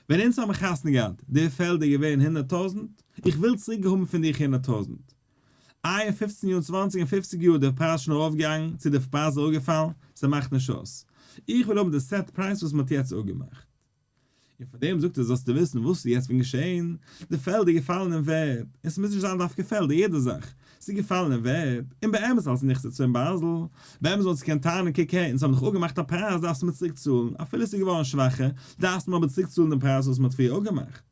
ווען אונז האבן חתונה געהאט, די פעלד איז געווען 100,000, איך וויל צוריק האבן פון דיך 100,000. איי אין פופצן יאר, צוואנציג און פופציג יאר די פרייז שוין ארויפגעגאנגען, צו די פרייז איז אראפגעפאלן, ס'מאכט נישט אויס. איך וויל האבן די set פרייז וואס מ'האט יעצט אפגעמאכט. און פאר דעם זאגט ער זאלסטו וויסן וואס איז יעצט ווען געשען, די פעלד איז געפאלן אין ווערד, און ס'מוז נישט זיין דווקא פעלדער יעדע זאך, ס'איז געפאלן אין ווערד, און באמת אלס נכסי צאן ברזל, באמת וואלסטו געקענט טענה'ן קוק הער אונז האבן דאך אפגעמאכט א פרייז דארפסטו מיר צוריק צאלן, אפילו ס'איז געווארן שוואכער, דארפסטו מיר אבער צוריק צאלן דעם פרייז וואס מ'האט פריער אפגעמאכט.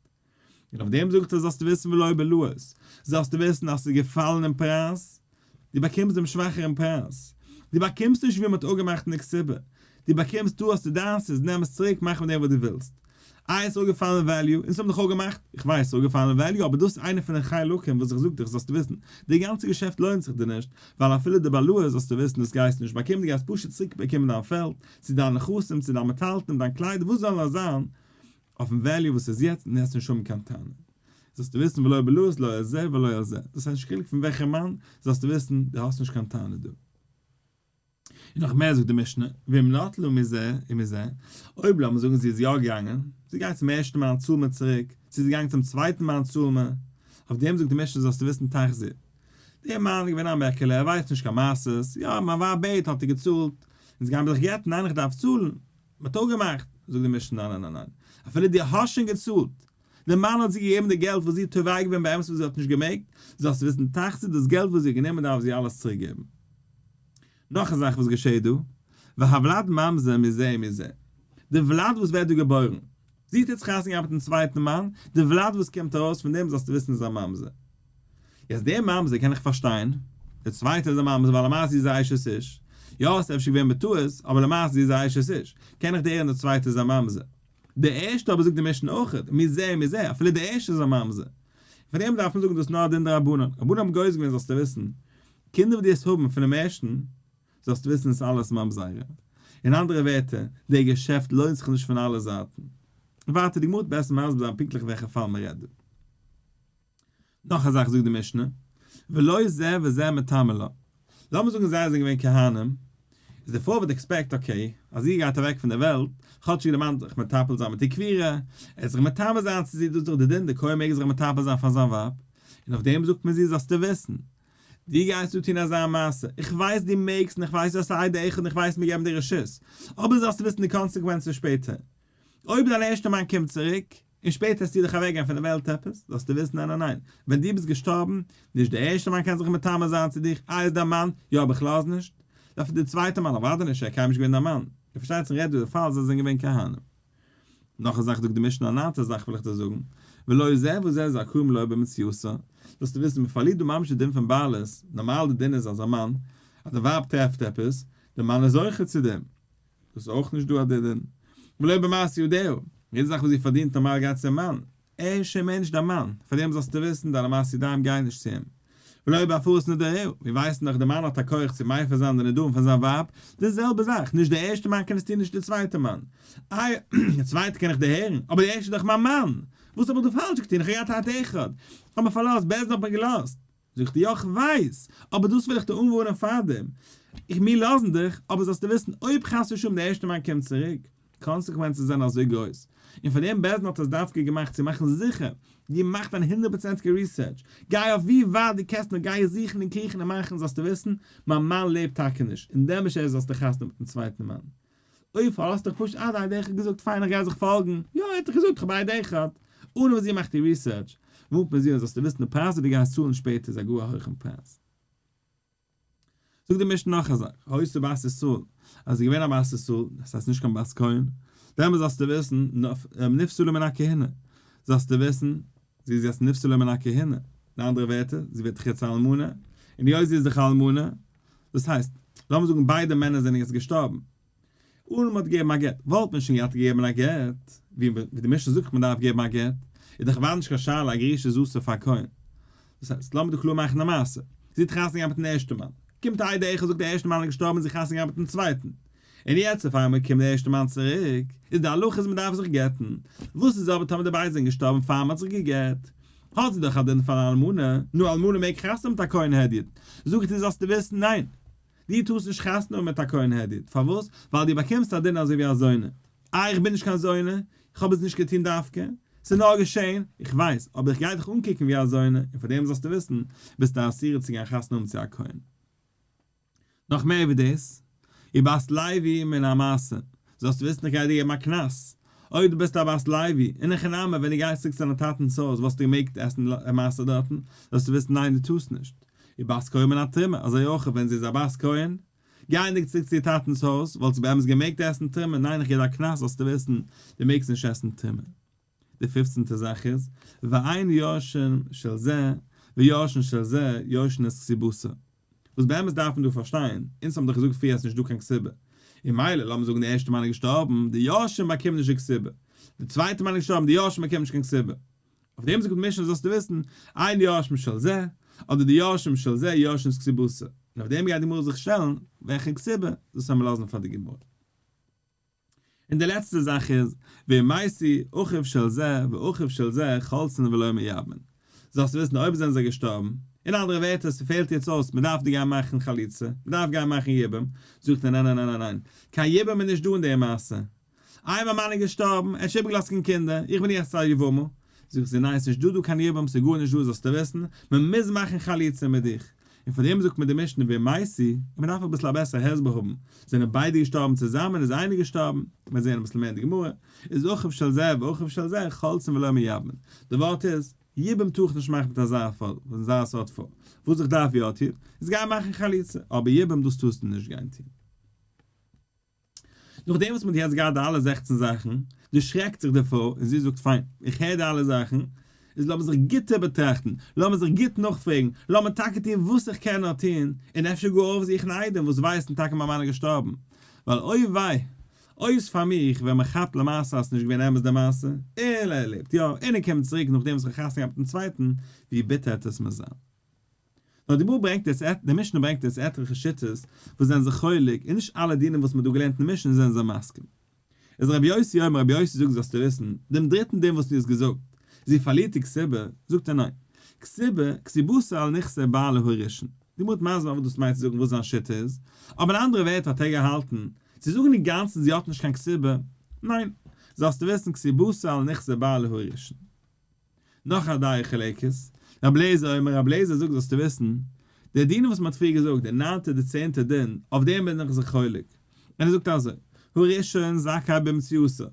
און אויף דעם זאגט ער זאלסטו וויסן ולא בעלאות, זאלסטו וויסן אז ס'איז געפאלן אין פרייז, דו באקומסט דעם שוואכערן פרייז, דו באקומסט נישט ווי מ'האט אפגעמאכט אין די כתובה, דו באקומסט דא האסטו דיינס איז נעם עס צוריק מאך מיט דעם וואס דו ווילסט. איי עס איז אפגעפאלן אין value, אונז האבן דאך אפגעמאכט, איך ווייס עס איז אפגעפאלן אין value אבער דאס איז איינע פון די חלקים וואס איך זאג דיך זאלסטו וויסן, די גאנצע געשעפט לוינט זיך דיר נישט, ווייל אפילו די בעלאות זאלסטו וויסן דאס גייסטו נישט באקומען דו גייסט פשוט צוריק באקומען דיין פעלד, צו דיין נכסים, צו דיין מטלטלים, דיין קליידער, וואס זאל נאר זיין, אויפן value וואס איז יעצט און העסט נישט האבן קיין טענה. זאלסטו וויסן ולא בעלאות לא על זה ולא על זה, דאס איז נישט חילוק פון וועלכע מאן, זאלסטו וויסן דו האסט נישט קיין טענה דא. און נאך מער זאגט די משנה, ואם נטלה מזה ומזה, אויב לאמיר זאגן זי איז יא געגאנגען, זי גייט צום ערשטן מאן צאל מיר צוריק, צו זי איז געגאנגען צום צווייטן מאן צאל מיר, אויף דעם זאגט די משנה זאלסטו וויסן תחזיר. דער מאן איז געווען א מעקעלע, ער ווייסט נישט קיין מעשות, יא מיין ווייב בעט האט ער געצאלט, אונז גייען מיר זיך גט'ן, ניין איך דארף צאלן, מען האט אפגעמאכט, זאגט די משנה ניין ניין ניין, אפילו דו האסט שוין געצאלט, דער מאן האט זי געגעבן די געלט וואס זי האט תובע געווען באמת וואס זי האט נישט געמעגט, זאלסטו וויסן תחזיר דאס געלט וואס זי האט גענומען דארף זי אלעס צוריק געבן. נאך א זאך וואס געשעהט דא, והוולד ממזר מזה ומזה, די ולד וואס ווערט דא געבוירן, זי האט יעצט חתונה געהאט מיטן צווייטן מאן, די ולד וואס קומט ארויס פון דעם זאלסטו וויסן איז א ממזר. יעצט דער ממזר קען איך פארשטיין, דער צווייטער איז א ממזר ווייל למעשה זי איז א אשת איש, יא עס איז אפשר געווען בטעות, אבער למעשה זי איז א אשת איש, קען איך דערהערן דער צווייטער איז א ממזר. דער ערשטער אבער זאגט די משנה אויכעט, מזה ומזה, אפילו דער ערשטער איז א ממזר. פון דעם דארף מען זאגן דאס איז נאר א דין דרבנן, רבנן האבן גוזר געווען זאלסטו וויסן, קינדער וואס דו וועסט האבן פונעם ערשטן, זאלסטו וויסן עס איז אלעס ממזרים. אין אנדערע ווערטער, דער געשעפט לוינט זיך נישט פון אלע זייטן. ווייטער, די גמרא וועט בעסער מסביר זיין פונקטליך וועלכע פאל מען רעדט דא. נאך א זאך זאגט די משנה, ולא זה וזה מטמא לה. לאמיר זאגן זיי זענען געווען כהנים, איז די פרוי וואלט expect okay, אז זי גייט אוועק פון דער וועלט, כאטשיג די מאן זיך מטפל זיין מיט איר קבירה, ער וועט זיך מטמא זיין צו זי, דאס איז דאך די דין, די כהן מעג זיך מטפל זיין פאר זיין ווייב, און אויף דעם זאגט מען זי זאלסטו וויסן, דו גייסט דא טון אזא מעשה, איך ווייס דו מעגסט און איך ווייס אז ס'איז עד אחד און איך ווייס מיר געבן דיר רשות, אבער זאלסטו וויסן די קאנסעקווענצן שפעטער, אויב דיין ערשטע מאן קומט צוריק, און שפעטער וועסטו דיך אוועקגיין פון די וועלט עפעס, זאלסטו וויסן ניין ניין ניין, ווען דו ביסט געשטארבן, נישט דער ערשטער מאן קען זיך מטמא זיין צו דיך, איי איז דיין מאן, יא אבער איך לאז נישט, דארף דער צווייטער מאן אוודאי נישט, ער איז קיינמאל נישט געווען דיין מאן, און פארשטייט זיך רעדט דא די פאל זיי זענען געווען כהנים. נאך א זאך זאגט די משנה א ניינטע זאך וויל איך דיר זאגן, ולא זה וזה זכאים לו במציאותו, זאלסטו וויסן מען פארלירט דא ממש די דין פון בעלות, נארמאל די דין איז אז א מאן, אז די ווייב טרעפט עפעס, די מאן איז זוכה צו דעם, דאס איז אויך נישט דא א דין. ולא במעשה ידיה, יעדע זאך וואס זי פארדינט נארמאל גייט צום מאן, ער איז שוין מער נישט דיין מאן, פאר דעם זאלסטו וויסן דיינע מעשי ידיים גייען נישט צו אים. ולא בהפרת נדריה, מיר ווייסן דאך די מאן האט א כח צו מפר זיין די נדרים פון זיין ווייב, די זעלבע זאך, נישט די ערשטע מאן קען עס טון נישט די צווייטע מאן. איי, די צווייטע קען איך דערהערן, אבער די ערשטע איז דאך מיין מאן! וואס האב איך דא פאלש געטון, איך האב געהאט א עד אחד, איך האב מיר פארלאזט, בית דין האט מיר געלאזט. זאגט ער, יא כ'ווייס, אבער דאס וויל איך דיר אנווארענען פארדעם, איך מיר לאזן דיך, אבער זאלסטו וויסן אויב חס ושלום דער ערשטער מאן קומט צוריק, consequences זענען אזוי גרויס, און פאר דעם בית דין האט עס דווקא געמאכט צו מאכן זיכער, דו מאך דיין הונדערט פראצענטיגע research, גיי אויף ווי ווייט דו קענסט נאר גיי זוכן און קריכן און מאכן זאלסטו וויסן, מיין מאן לעבט טאקע נישט, און דעמאלש ערשט זאלסטו חתונה מיטן צווייטן מאן. אויב פארלאזט דיך פשוט אה די עד אחד געזאגט פיין איך גיי זיך פאלגן, יא ער האט דאך געזאגט איך האב א עד אחד, אן וואס זי מאכט איר research, ווארנט מען זי אן זאלסטו וויסן די פרייז וואס דו גייסט צאלן שפעטער איז א גאר א הויכן פרייז. זאגט די משנה נאך א זאך, היתה בת ישראל, אז זי איז געווען א בת ישראל, דאס הייסט נישט קיין בת כהן, דעמאלס זאלסטו וויסן, נפסלה מן הכהונה, זאלסטו וויסן, זי איז יעצט נפסלה מן הכהונה, אין אנדערע ווערטער, זי ווערט דאך יעצט א אלמנה, און היות זי איז דאך א אלמנה, דאס הייסט, לאמיר זאגן ביידע מענער זענען יעצט געשטארבן, און מען האט געגעבן א גט, וואלט מען שוין געהאט געגעבן א גט, ווי די משנה זאגט מען דארף געבן א גט, איז דאך אוודאי נישט קיין שאלה א גרושה איז אסור פאר א כהן. דאס הייסט, לאמיר דא קלאר מאכן די מעשה, זי האט חתונה געהאט מיטן ערשטן מאן, קומט א עד אחד זאגט דער ערשטער מאן איז געשטארבן און זי חתונה געהאט מיטן צווייטן, און יעצט אויף איינמאל קומט דער ערשטער מאן צוריק, איז די הלכה איז מען דארף זיך גט'ן, וואס איז אבער טאמער די ביידע זענען געשטארבן פאר מען האט זיך גע'גט, האט זי דאך א דין פאר א אלמנה, נו אלמנה מעג חתונה האבן מיט א כהן הדיוט, זאג איך דיר זאלסטו וויסן ניין, דו טארסט נישט חתונה האבן מיט א כהן הדיוט, פארוואס? ווייל דו באקומסט א דין אזוי ווי א זונה, איי איך בין נישט קיין זונה, איך האב עס נישט געטון דווקא, ס'איז נאר געשען, איך ווייס, אבער איך גיי דיך אנקוקן ווי א זונה, און פאר דעם זאלסטו וויסן, ביסטו אסורה צו גיין חתונה האבן צו א כהן. נאך מער ווי דאס, ובת לוי מן המעשר, זאלסטו וויסן איך גיי דיר געבן א קנס, אויב דו ביסט א בת לוי, אין הכי נמי ווען דו גייסט צוריק צו דיין טאטנ'ס הויז וואלסטו געמעגט עסן מעשר דארטן, זאלסטו וויסן ניין דו טארסט נישט. ובת כהן מן התרומה, אזוי אויך ווען זי איז א בת כהן, גייענדיג צוריק צו איר טאטנ'ס הויז, וואלט זי באמת געמעגט עסן תרומה, ניין איך געב דיר א קנס זאלסטו וויסן, דו מעגסט נישט עסן תרומה. די פופצנטע זאך איז, ואין יורשין של זה ויורשין של זה יורשין את כתובתה. וואס באמת דארף מען דא פארשטיין, אונז האבן דאך געזאגט פריער אז ס'נישט דא קיין כתובה, און מילא לאמיר זאגן די ערשטע מאן איז געשטארבן, די יורשים באקומען נישט די כתובה, די צווייטע מאן איז געשטארבן, די יורשים באקומען נישט קיין כתובה. אויף דעם זאגט די משנה זאלסטו וויסן, אין יורשים של זה, אדער די יורשים של זה יורשין את כתובתה. און אויף דעם גייט די גמרא זיך שטעלן, וועלכע כתובה, דאס וועלן מיר לאזן פאר די גמרא. און די לעצטע זאך איז, ואם מתו אחיו של זה ואחיו של זה חולצין ולא מייבמין. זאלסטו וויסן אויב זענען זיי געשטארבן, אין אנדערע ווערטער ס'פעלט יעצט אויס מ'דארף דיר גיין מאכן חליצה, מ'דארף גיין מאכן יבום, זאגט ער ניין ניין ניין ניין, קיין יבום איז נישט דא אין די מעשה, איי מיין מאן איז געשטארבן, ער האט נישט איבערגעלאזט קיין קינדער, איך בין יעצט א יבמה, זאגט זי ניין ס'נישט דא דא קיין יבום ס'איז גארנישט דא זאלסטו וויסן, מ'מוז מאכן חליצה מיט דיך, און פאר דעם זאגט מיר די משנה ואם מתו, און מען דארף אביסל א בעסערע הסבר האבן, זענען ביידע געשטארבן צוזאמען איז איינער געשטארבן, מיר זעען אביסל מער אין די גמרא, איז אחיו של זה ואחיו של זה חולצין ולא מייבמין, די ווארט איז, יבום טאר איך נישט מאכן מיט אזא פאל, אזא סארט פאל, וואס איך דארף יא טון, איז גיין מאכן חליצה, אבער יבום דאס טארסטו נישט גיין טון. נאכדעם וואס מען האט יעצט געהאט די אלע 16 זאכן, דערשרעקט זיך די פרוי און זי זאגט פיין, איך הער די אלע זאכן, איז לאמיר זיך גוט איבערטראכטן, לאמיר זיך גוט נאכפרעגן, לאמיר טאקע טון וואס איך קען נאר טון, און אפשר גאר אויפזוכן עדים וואס ווייסן טאקע מיין מאן איז געשטארבן, ווייל אוי וויי, אוי איז פאר מיך ווען מען כאפט למעשה אז ס'נישט געווען אמת די מעשה, און ער לעבט יא, און ער קומט צוריק נאכדעם וואס איך האב חתונה געהאט מיטן צווייטן, ווי ביטער העט עס מיר זיין. נאר די גמרא ברענגט עס, די משנה ברענגט עס עטליכע שיטות וואס זענען זיך חולק, און נישט אלע דינים וואס מען האט דא געלערנט אין משנה זענען זיי מסכים. איז רבי יוסי אומר, רבי יוסי זאגט זאלסטו וויסן, דעם דריטן דין וואס דו האסט געזאגט, זי פארלירט די כתובה, זאגט ער ניין, כתובה, כתובתה על נכסי בעלה הראשון. די גמרא האט מסביר וואס דאס מיינט צו זאגן וואס זיין שיטה איז, אבער אין אנדערע ווערטער האט ער געהאלטן, צו זאגן אינגאנצן זי האט נישט קיין כתובה, ניין, זאלסטו וויסן כתובתה על נכסי בעלה הראשון. נאך א דעה חולקת, רבי אליעזר אומר, רבי אליעזר זאגט זאלסטו וויסן, די דינים וואס מען האט פריער געזאגט, די ניינטע די צענטע דין, אויף דעם בין איך זיך חולק. און ער זאגט אזוי, הראשון זכאי במציאתו,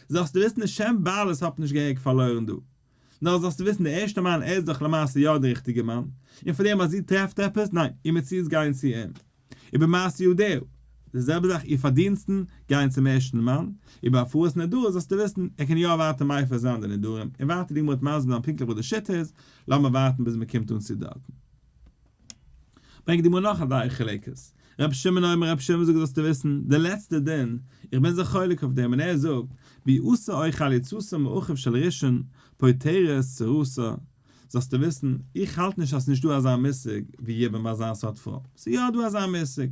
זאלסטו וויסן די שם בעלות האט נישט געהעריג פארלוירן דא, נאר זאלסטו וויסן די ערשטע מאן ער איז דאך למעשה יא די ריכטיגע מאן, און פאר דעם אז זי טרעפט עפעס, ניין, איר מציאות גייען צו אים. ובמעשה ידיה, די זעלבע זאך איר פארדינסטן גייען צום ערשטן מאן, ובהפרת נדרים זאלסטו וויסן, ער קען יא ווייטער מפר זיין די נדרים, און ווייטער די גמרא וועט מסביר זיין פונקטליך וואס די שיטה איז, לאמיר ווארטן ביז מען קומט אן צו דארטן. ברענגט די גמרא נאך א דעה חולקת, רבי שמעון אומר רבי שמעון זאגט זאלסטו וויסן, די לעצטע דין, איך בין זיך חולק אויף דעם, און ער זאגט, ביאתה או חליצתה מאחיו של ראשון, פוטרת צרתה, זאלסטו וויסן, איך האלט נישט אז ס'נישט דא אזא מושג ווי יבום ביי אזא סארט פרוי. ס'איז יא דא אזא מושג.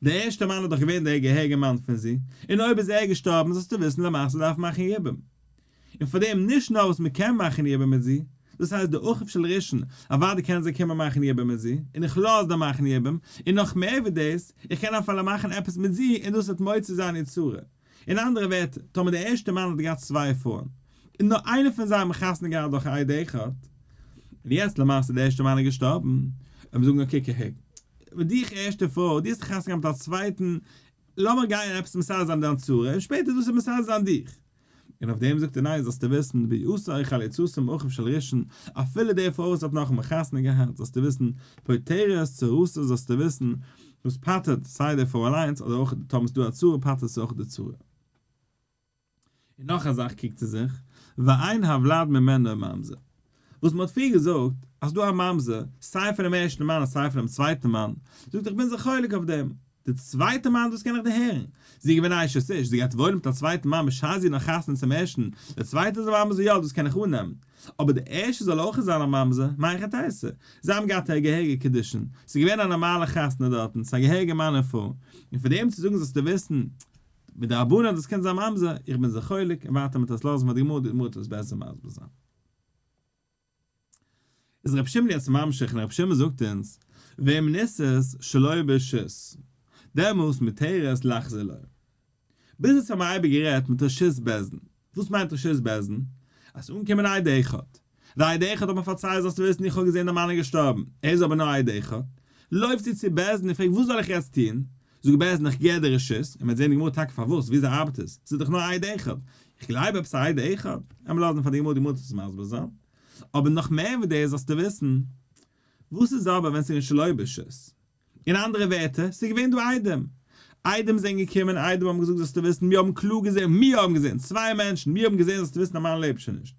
דער ערשטער מאן איז דאך געווען דער געהעריגער מאן פון זי, און אויב איז ער געשטארבן זאלסטו וויסן למעשה דארף מאכן יבום. און פאר דעם נישט נאר וואס מ'קען מאכן יבום מיט זי, דאס הייסט די אחיו של ראשון, אוודאי קענען זיי קומען מאכן יבום מיט זי, און איך לאז זיי מאכן יבום, און נאך מער ווי דאס, איך קען אפילו מאכן עפעס מיט זי און דאס וועט מוציא זיין איר צרה. אין אנדערע ווערטער, טאמער דער ערשטער מאן האט געהאט צוויי פרויען, און נאר איינע פון זיי האבן חתונה געהאט דורך עד אחד, און יעצט למעשה דער ערשטער מאן איז געשטארבן, וועט מען זאגן okay קוק אהער, מיט דיך ערשטע פרוי, דו האסט חתונה געהאט מיט א צווייטן, לאמיר גיין עפעס מסדר זיין דיין צרה, און שפעטער דאס מסדר זיין דיך. און אויף דעם זאגט ער ניין זאלסטו וויסן, ביאתה או חליצתה מאחיו של ראשון, אפילו די פרוי וואס האט נאכאמאל חתונה געהאט, זאלסטו וויסן, פוטרת צרתה זאלסטו וויסן, דאס פטר'ט סיי די פרוי אליינס אדער אויך טאמער ס'דא א צרה פטר'ט עס אויך די צרה. און נאך א זאך קריגט ער זיך, ואין הוולד ממנו ממזר. וואס מ'האט פריער געזאגט אז ס'דא א ממזר סיי פונעם ערשטן מאן און סיי פונעם צווייטן מאן, זאגט איך בין זיך חולק אויף דעם. די צווייטע מאן דאס קען איך דערהערן. זי איז געווען א אשת איש, זי גייט וואוינען מיט א צווייטן מאן בשעת זי איז נאך חתונה צום ערשטן, די צווייטע איז א ממזר יא דאס קען איך אננעמען. אבער די ערשטע זאל אויך זיין א ממזר, מהיכי תיתי? זיי האבן געהאט א געהעריגע קידושין, ס'איז געווען א נארמאלע חתונה דארטן, ס'איז א געהעריגע מאן און פרוי, און פאר דעם צו זאגן זאלסטו וויסן, מדרבנן דאס קען זיין ממזר, איך בין זיך חולק, און ווייטער מיט עס לאזן פאר די גמרא, די גמרא וועט עס בעסער מסביר זיין. איז רבי שמעון יעצט ממשיך און רבי שמעון זאגט אונז, ואם נישאת שלא ברשות, דעמאלס מותרת לחזור לו. ביז יעצט האבן מיר אייביג גערעדט מיט רשות בית דין. וואס מיינט רשות בית דין? אז ס'איז אנגעקומען א עד אחד. די עד אחד האט מיר פארציילט זאלסטו וויסן איך האב געזען דיין מאן איז געשטארבן, ער איז אבער נאר א עד אחד. לויפט זי צו בית דין און פרעגט וואס זאל איך יעצט טון? זאגט בית דין איך געב דיר רשות, און מ'וועט זען די גמרא טאקע פארוואס, וויאזוי ארבעט עס, ס'איז דאך נאר א עד אחד. איך גלייב עפעס א עד אחד? עמער לאזן פאר די גמרא די גמרא וועט עס מסביר זיין. אבער נאך מער ווי דאס זאלסטו וויסן, וואס איז אבער ווען ס'איז געווען שלא ברשות? אין אנדערע ווערטער, ס'איז געווען דא עדים. עדים זענען געקומען, עדים האבן געזאגט זאלסטו וויסן, מיר האבן קלאר געזען, מיר האבן געזען, צוויי מענטשן, מיר האבן געזען זאלסטו וויסן א מאן לעבט שוין נישט.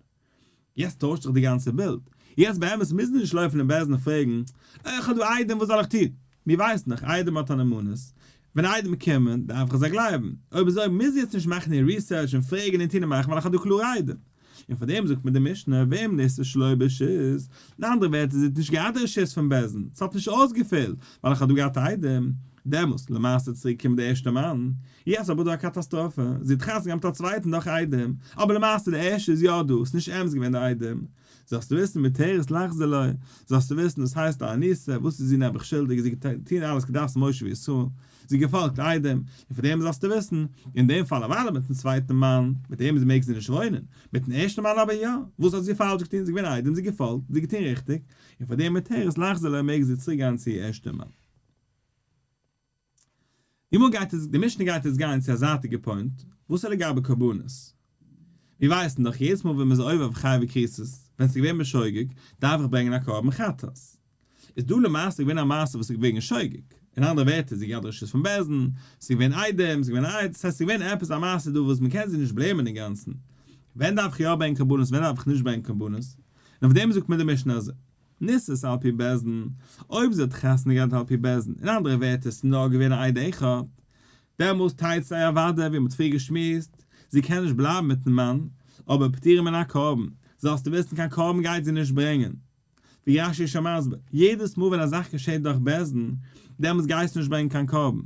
יעצט טוישט זיך די גאנצע בילד. יעצט באמת מוזן נישט לויפן אין בית דין פרעגן, איך האב דא עדים וואס זאל איך טון? מיר ווייסן דאך, עדים האט א נאמנות, ווען עדים קומען דארף איך זיי גלייבן. אויב אזוי מוז איך יעצט נישט מאכן איר research און פרעגן און טון און מאכן ווייל איך האב דא קלארע עדים. און פאר דעם זאגט מיר די משנה, ואם נישאת שלא ברשות, אין אנדערע ווערטער זי האט נישט געהאט די רשות פון בית דין, ס'האט נישט אויסגעפעלט, ווייל איך האב דא געהאט עדים, דעמאלס למעשה צוריק קומט די ערשטע מאן, יעצט אבער דא א קאטאסטראפע, זי האט חתונה געהאט מיט א צווייטן נאך עדים, אבער למעשה די ערשטע איז יא דא, ס'נישט אמת געווען די עדים, זאלסטו וויסן מותרת לחזור לו, זאלסטו וויסן דאס הייסט א אנוסה, וואס איז זי נעבעך שולדיג, זי האט געטון אלעס כדת משה וישראל, זי האט געפאלגט עדים, און פאר דעם זאלסטו וויסן, אין דעם פאל אוודאי מיטן צווייטן מאן, מיט אים מעג זי נישט וואוינען, מיטן ערשטן מאן אבער יא, וואס האט זי פאלש געטון, זי איז געווען עדים, זי האט געפאלגט, זי האט געטון ריכטיג, און פאר דעם מותרת לחזור לו מעג זי צוריק גיין צו איר ערשטן מאן. די גמרא גייט יעצט, די משנה גייט יעצט גיין צו א זייטיגע point, וואס איז לגבי קרבנות? מיר ווייסן דאך יעדעס מאל ווען מ'איז עובר אויף חייבי כריתות, ווען ס'איז געווען בשוגג, דארף איך ברענגען א קרבן חטאת. איז דא למעשה געווען א מעשה וואס איז געווען שוגג? אין אנדערע ווערטער, זי האט געהאט רשות פון בית דין, ס'איז געווען עדים, ס'איז געווען עד, ס'הייסט ס'איז געווען עפעס א מעשה דא וואס מ'קען זי נישט blame ען אינגאנצן. ווען דארף איך יא ברענגען קרבנות ווען דארף איך נישט ברענגען קרבנות? און אויף דעם זאגט מיר די משנה אזוי, נישאת על פי בית דין, אויב זי האט חתונה געהאט על פי בית דין, אין אנדערע ווערטער ס'איז נאר געווען א עד אחד, דעמאלס תצא אוודאי ווי מ'האט פריער געשמועסט, זי קען נישט בלייבן מיטן מאן, אבער פטורה מן הקרבן, זאלסטו וויסן קיין קרבן גייט זי נישט ברענגען. ווי רש"י איז שוין מסביר, יעדעס מאל ווען א זאך געשעט דורך בית דין, דעמאלס גייסטו נישט ברענגען קיין קרבן.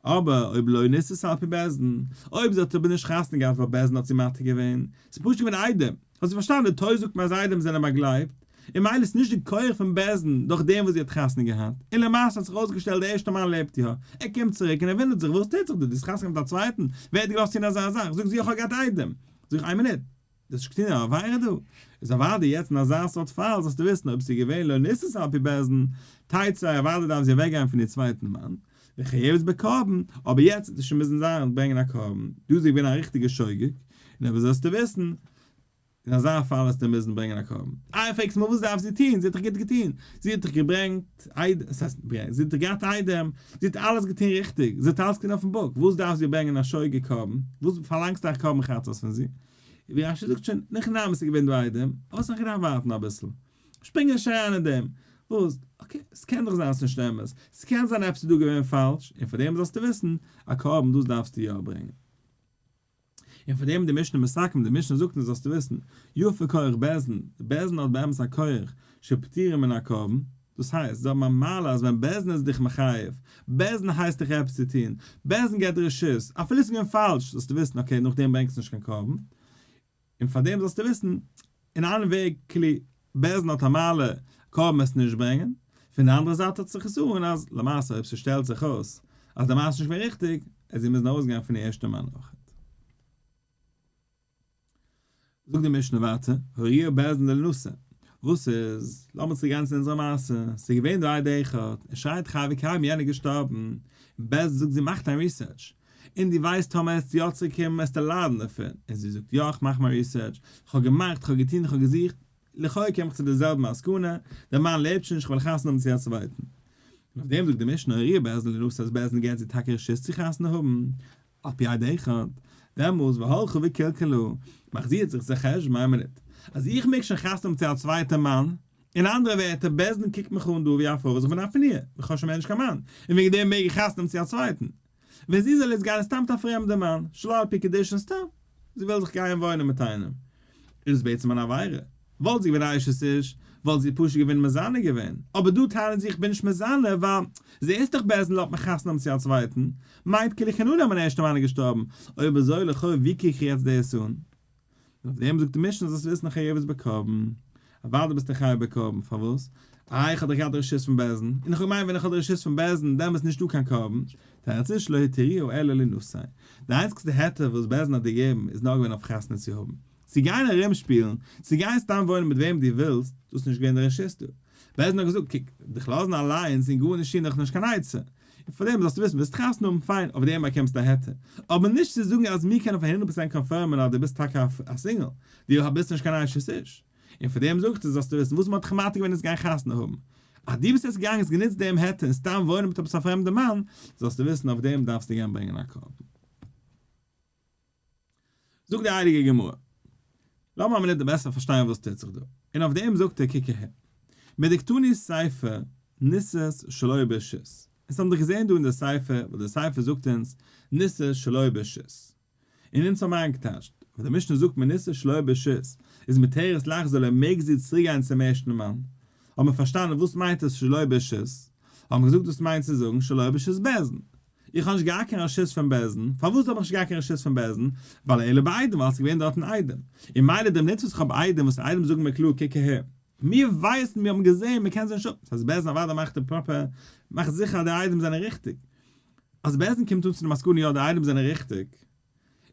אבער אויב לא נישאת על פי בית דין, אויב זי האט אבער נישט חתונה געהאט ווייל בית דין האט זי מתיר געווען, ס'איז פשוט געווען עדים, האט זי פארשטאנען די תורה זאגט מיר אז עדים זענען באגלייבט, און מילא איז נישט די כח פון בית דין דורך דעם וואס זי האט חתונה געהאט, און למעשה האט זיך ארויסגעשטעלט די ערשטע מאן לעבט יא, ער קומט צוריק און ער וואונדערט זיך וואס טוט זיך דא, דו האסט חתונה געהאט מיט א צווייטן, ווער האט דיר געלאזט טון אזא זאך, זאגט זי איך האב געהאט עדים, זאג איך איין מינוט, דו האסט נישט געטון א עבירה דא, איז אוודאי יעצט אין אזא סארט פאל זאלסטו וויסן אויב ס'איז געווען לא נישאת על פי בית דין, תצא אוודאי דארף זי אוועקגיין פון איר צווייטן מאן, וחייבת בקרבן, אבער יעצט וועט זי שוין מוזן זיין ברענגען א קרבן, דא איז זי געווען א ריכטיגע שוגג, און אבער זאלסטו וויסן, אין אזא פאל וועסטו מוזן ברענגען א קרבן. איי פרעגסט מיר וואס דארף זי טון, זי האט דאך גוט געטון, זי האט דאך געברענגט עדים, עס הייסט ברענגט, זי האט דאך געהאט עדים, זי האט אלעס געטון ריכטיג, זי האט אלעס געטון אויפן book, וואס דארף זי ברענגען א שוגג קרבן, וואס פארלאנגסטו א קרבן חטאת פון זי? ווי רש"י זאגט שוין, אין הכי נמי ס'איז געווען דא עדים, אבער האסט נאך געדארפט ווארטן אביסל. שפרינג נישט אריין אין דעם. וואס? okay, ס'קען דאך זיין ס'נישט אמת, ס'קען זיין עפעס איז דא געווען פאלש, און פאר דעם זאלסטו וויסן, א קרבן דאס דארפסטו יא ברענגען. און פאר דעם די משנה מסכם, די משנה זאגט אונז זאלסטו וויסן, יפה כח בית דין, די בית דין האט באמת א כח שפטורים מן הקרבן, דאס הייסט, זיי האבן א מעלה אז ווען בית דין איז דיך מחייב, בית דין הייסט דיך עפעס צו טון, בית דין געבט דיר רשות, אפילו עס איז געווען פאלש, זאלסטו וויסן, okay, נאכדעם ברענגסטו נישט קיין קרבן. און פאר דעם זאלסטו וויסן, אין איין וועג כאילו בית דין האט א מעלה קרבן עס נישט ברענגען, פון די אנדערע זייט האט זיך עס אן אז למעשה אויב ס'שטעלט זיך אויס אז די מעשה איז נישט געווען ריכטיג, עס זי מוזן ארויסגיין פון די ערשטע מאן אויכעט. זאגט די משנה ווייטער, הורוה בית דין לינשא, וואס איז, לאמיר צוריק גיין צו אונזערע מעשה, ס'איז געווען דא עד אחד, ער שרייט חי וקיים יענער געשטארבן, און בית דין זאגט זי מאכט א research, און דו ווייסט טאמער עסטו יא צוריק קומען עסטו ליידן דערפון, און זי זאגט יא איך מאך מיין research, איך האב געמאכט, איך האב געטון, איך האב געזוכט, לכאו' קום איך צו די זעלבע מסקנא, דער מאן לעבט שוין נישט איך וועל חתונה האבן צו א צווייטן. און אויף דעם זאגט די משנה הורוה בית דין לינשא אז בית דין געט זי טאקע רשות צו חתונה האבן, על פי עד אחד, דעמאלס והלכה וקלקלה, מאכט זי זיך זיך חשבון איין מינוט, אז איך מעג שוין חתונה האבן צו א צווייטע מאן, אין אנדערע ווערטער בית דין קוקט מיך אן דא ווי א פרוי וואס איך בין א פנויה, איך האב שוין מער נישט קיין מאן, און וועגן דעם מעג איך חתונה האבן צו א צווייטן. ווען זי זאל יעצט גיין סתם מיט א פרעמדע מאן, שלא על פי קידושין סתם, זי וויל זיך גיין וואוינען מיט איינעם, איז עס בעצם אן עבירה. וואלט זי געווען א אשת איש, וואלט זי פשוט געווען מזנה געווען, אבער דא טענה'ט זי איך בין נישט מזנה ווייל זי איז דאך בית דין לאזט מיך חתונה האבן צו א צווייטן, מיינט כאילו איך און אדם מיין ערשטע מאן איז געשטארבן, אויב אזוי לכאו' ווי קוק איך יעצט דאס אן? און אויף דעם זאגט די משנה זאלסט וויסן חייבת בקרבן, אוודאי ביסטו חייב בקרבן, פארוואס? איי איך האב דאך געהאט די רשות פון בית דין, און איך האב געמיינט ווען איך האב די רשות פון בית דין דעמאלס איז נישטא קיין קרבן, תירוץ איז שלא התירוה אלא לינשא, די איינציגסטע היתר וואס בית דין האט געגעבן איז נאר געווען אויף חתונה צו האבן, צו גיין ארום שפילן, צו גיין סתם וואוינען מיט וועם דו ווילסט, דאס איז נישט געווען די רשות דא. בית דין האט געזאגט, קוק, דיך לאזן אליינס און גארנישט טון איז דאך נישט קיין עצה. און פאר דעם זאלסטו וויסן, ווילסט חתונה האבן, פיין, אויף דעם באקומסטו א היתר. אבער נישט צו זאגן אז מיר קענען פאר הונדערט פראצענט confirm ען אז דו ביסט טאקע א single, דו ביסט נישט קיין אשת איש. און פאר דעם זאגט ער, זאלסטו וויסן, וואס מען האט דיך מתיר געווען איז גיין חתונה האבן. אז דו ביסט יעצט געגאנגען און גענוצט דעם היתר און סתם וואוינען מיט עפעס א פרעמדע מאן, זאלסטו וויסן, אויף דעם דארפסטו גיין ברענגען א קרבן. זאגט די הייליגע גמרא, לאמיר א מינוט בעסער פארשטיין וואס טוט זיך דא, און אויף דעם זאגט ער קוק אהער, מדקתני סיפא נישאת שלא ברשות, אונז האבן דאך געזען דא אין די סיפא וואס די סיפא זאגט אונז נישאת שלא ברשות, און אונז האבן איינגעטייטשט, ווען די משנה זאגט מיר נישאת שלא ברשות איז מותרת לחזור אליה מעג זי צוריק גיין צום ערשטן מאן, האבן מיר פארשטאנען וואס מיינט עס שלא ברשות, האבן מיר געזאגט דאס מיינט צו זאגן שלא ברשות בית דין, איך האב נישט געהאט קיין רשות פון בית דין, פארוואס האב איך נישט געהאט קיין רשות פון בית דין? ווייל אלא בעדים, ווייל עס איז געווען דארטן עדים. און מילא די מינוט וואס איך האב עדים, וואס עדים זאגן מיר קלאר קוק אהער, מיר ווייסן, מיר האבן געזען, מען קען זיי נישט אפ, ס'הייסט בית דין אוודאי מאכט די proper, מאכט זיכער אז די עדים זענען ריכטיג. אז בית דין קומט אן צו די מסקנא יא די עדים זענען ריכטיג,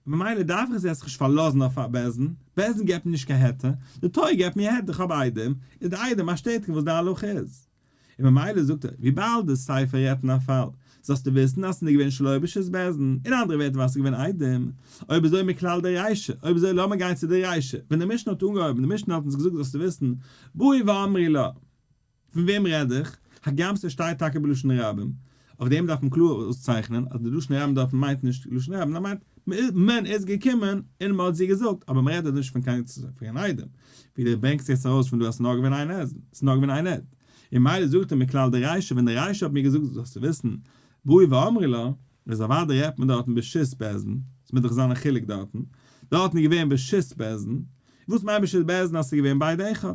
ממילא דארף איך זיך נישט פארלאזן אויף א בית דין, בית דין געבט מיר נישט קיין היתר, די תורה געבט מיר היתר, איך האב עדים, איז די עדים באשטעטיגן וואס די הלכה איז. און ממילא זאגט ער, וויבאלד די סיפא רעדט אין א פאל, זאלסטו וויסן אז ס'איז געווען שלא ברשות בית דין, אין אנדערע ווערטער ווייל ס'איז געווען עדים, אויב אזוי מכלל דרישא, אויב אזוי לאמיר גיין צו די רישא, ווען די משנה האט אנגעהויבן, די משנה האט אונז געזאגט זאלסטו וויסן, באו ואמרי לה. פון וועם רעד איך? הגם ס'שטייט טאקע בלשון רבים. אויף דעם דארף מען קלאר אויסצייכענען אז די לשון רבים דארטן מיינט נישט לשון רבים נאר מיינט מען איז געקומען און מען האט זי געזאגט, אבער מען רעדט דא נישט פון קיין עדים, ווי דו ברענגסט יעצט ארויס פון דא אז ס'איז נאר געווען איין עד, ס'איז נאר געווען איין עד, און מילא זאגט ער מכלל דרישא ווען די רישא האט מיר געזאגט זאלסטו וויסן באו ואמרי לה, איז אוודאי רעדט מען דארטן ברשות בית דין, ס'מוז דאך זיין א חילוק דארטן, דארטן איז געווען ברשות בית דין, וואס מיינט ברשות בית דין אז ס'איז געווען בעד אחד,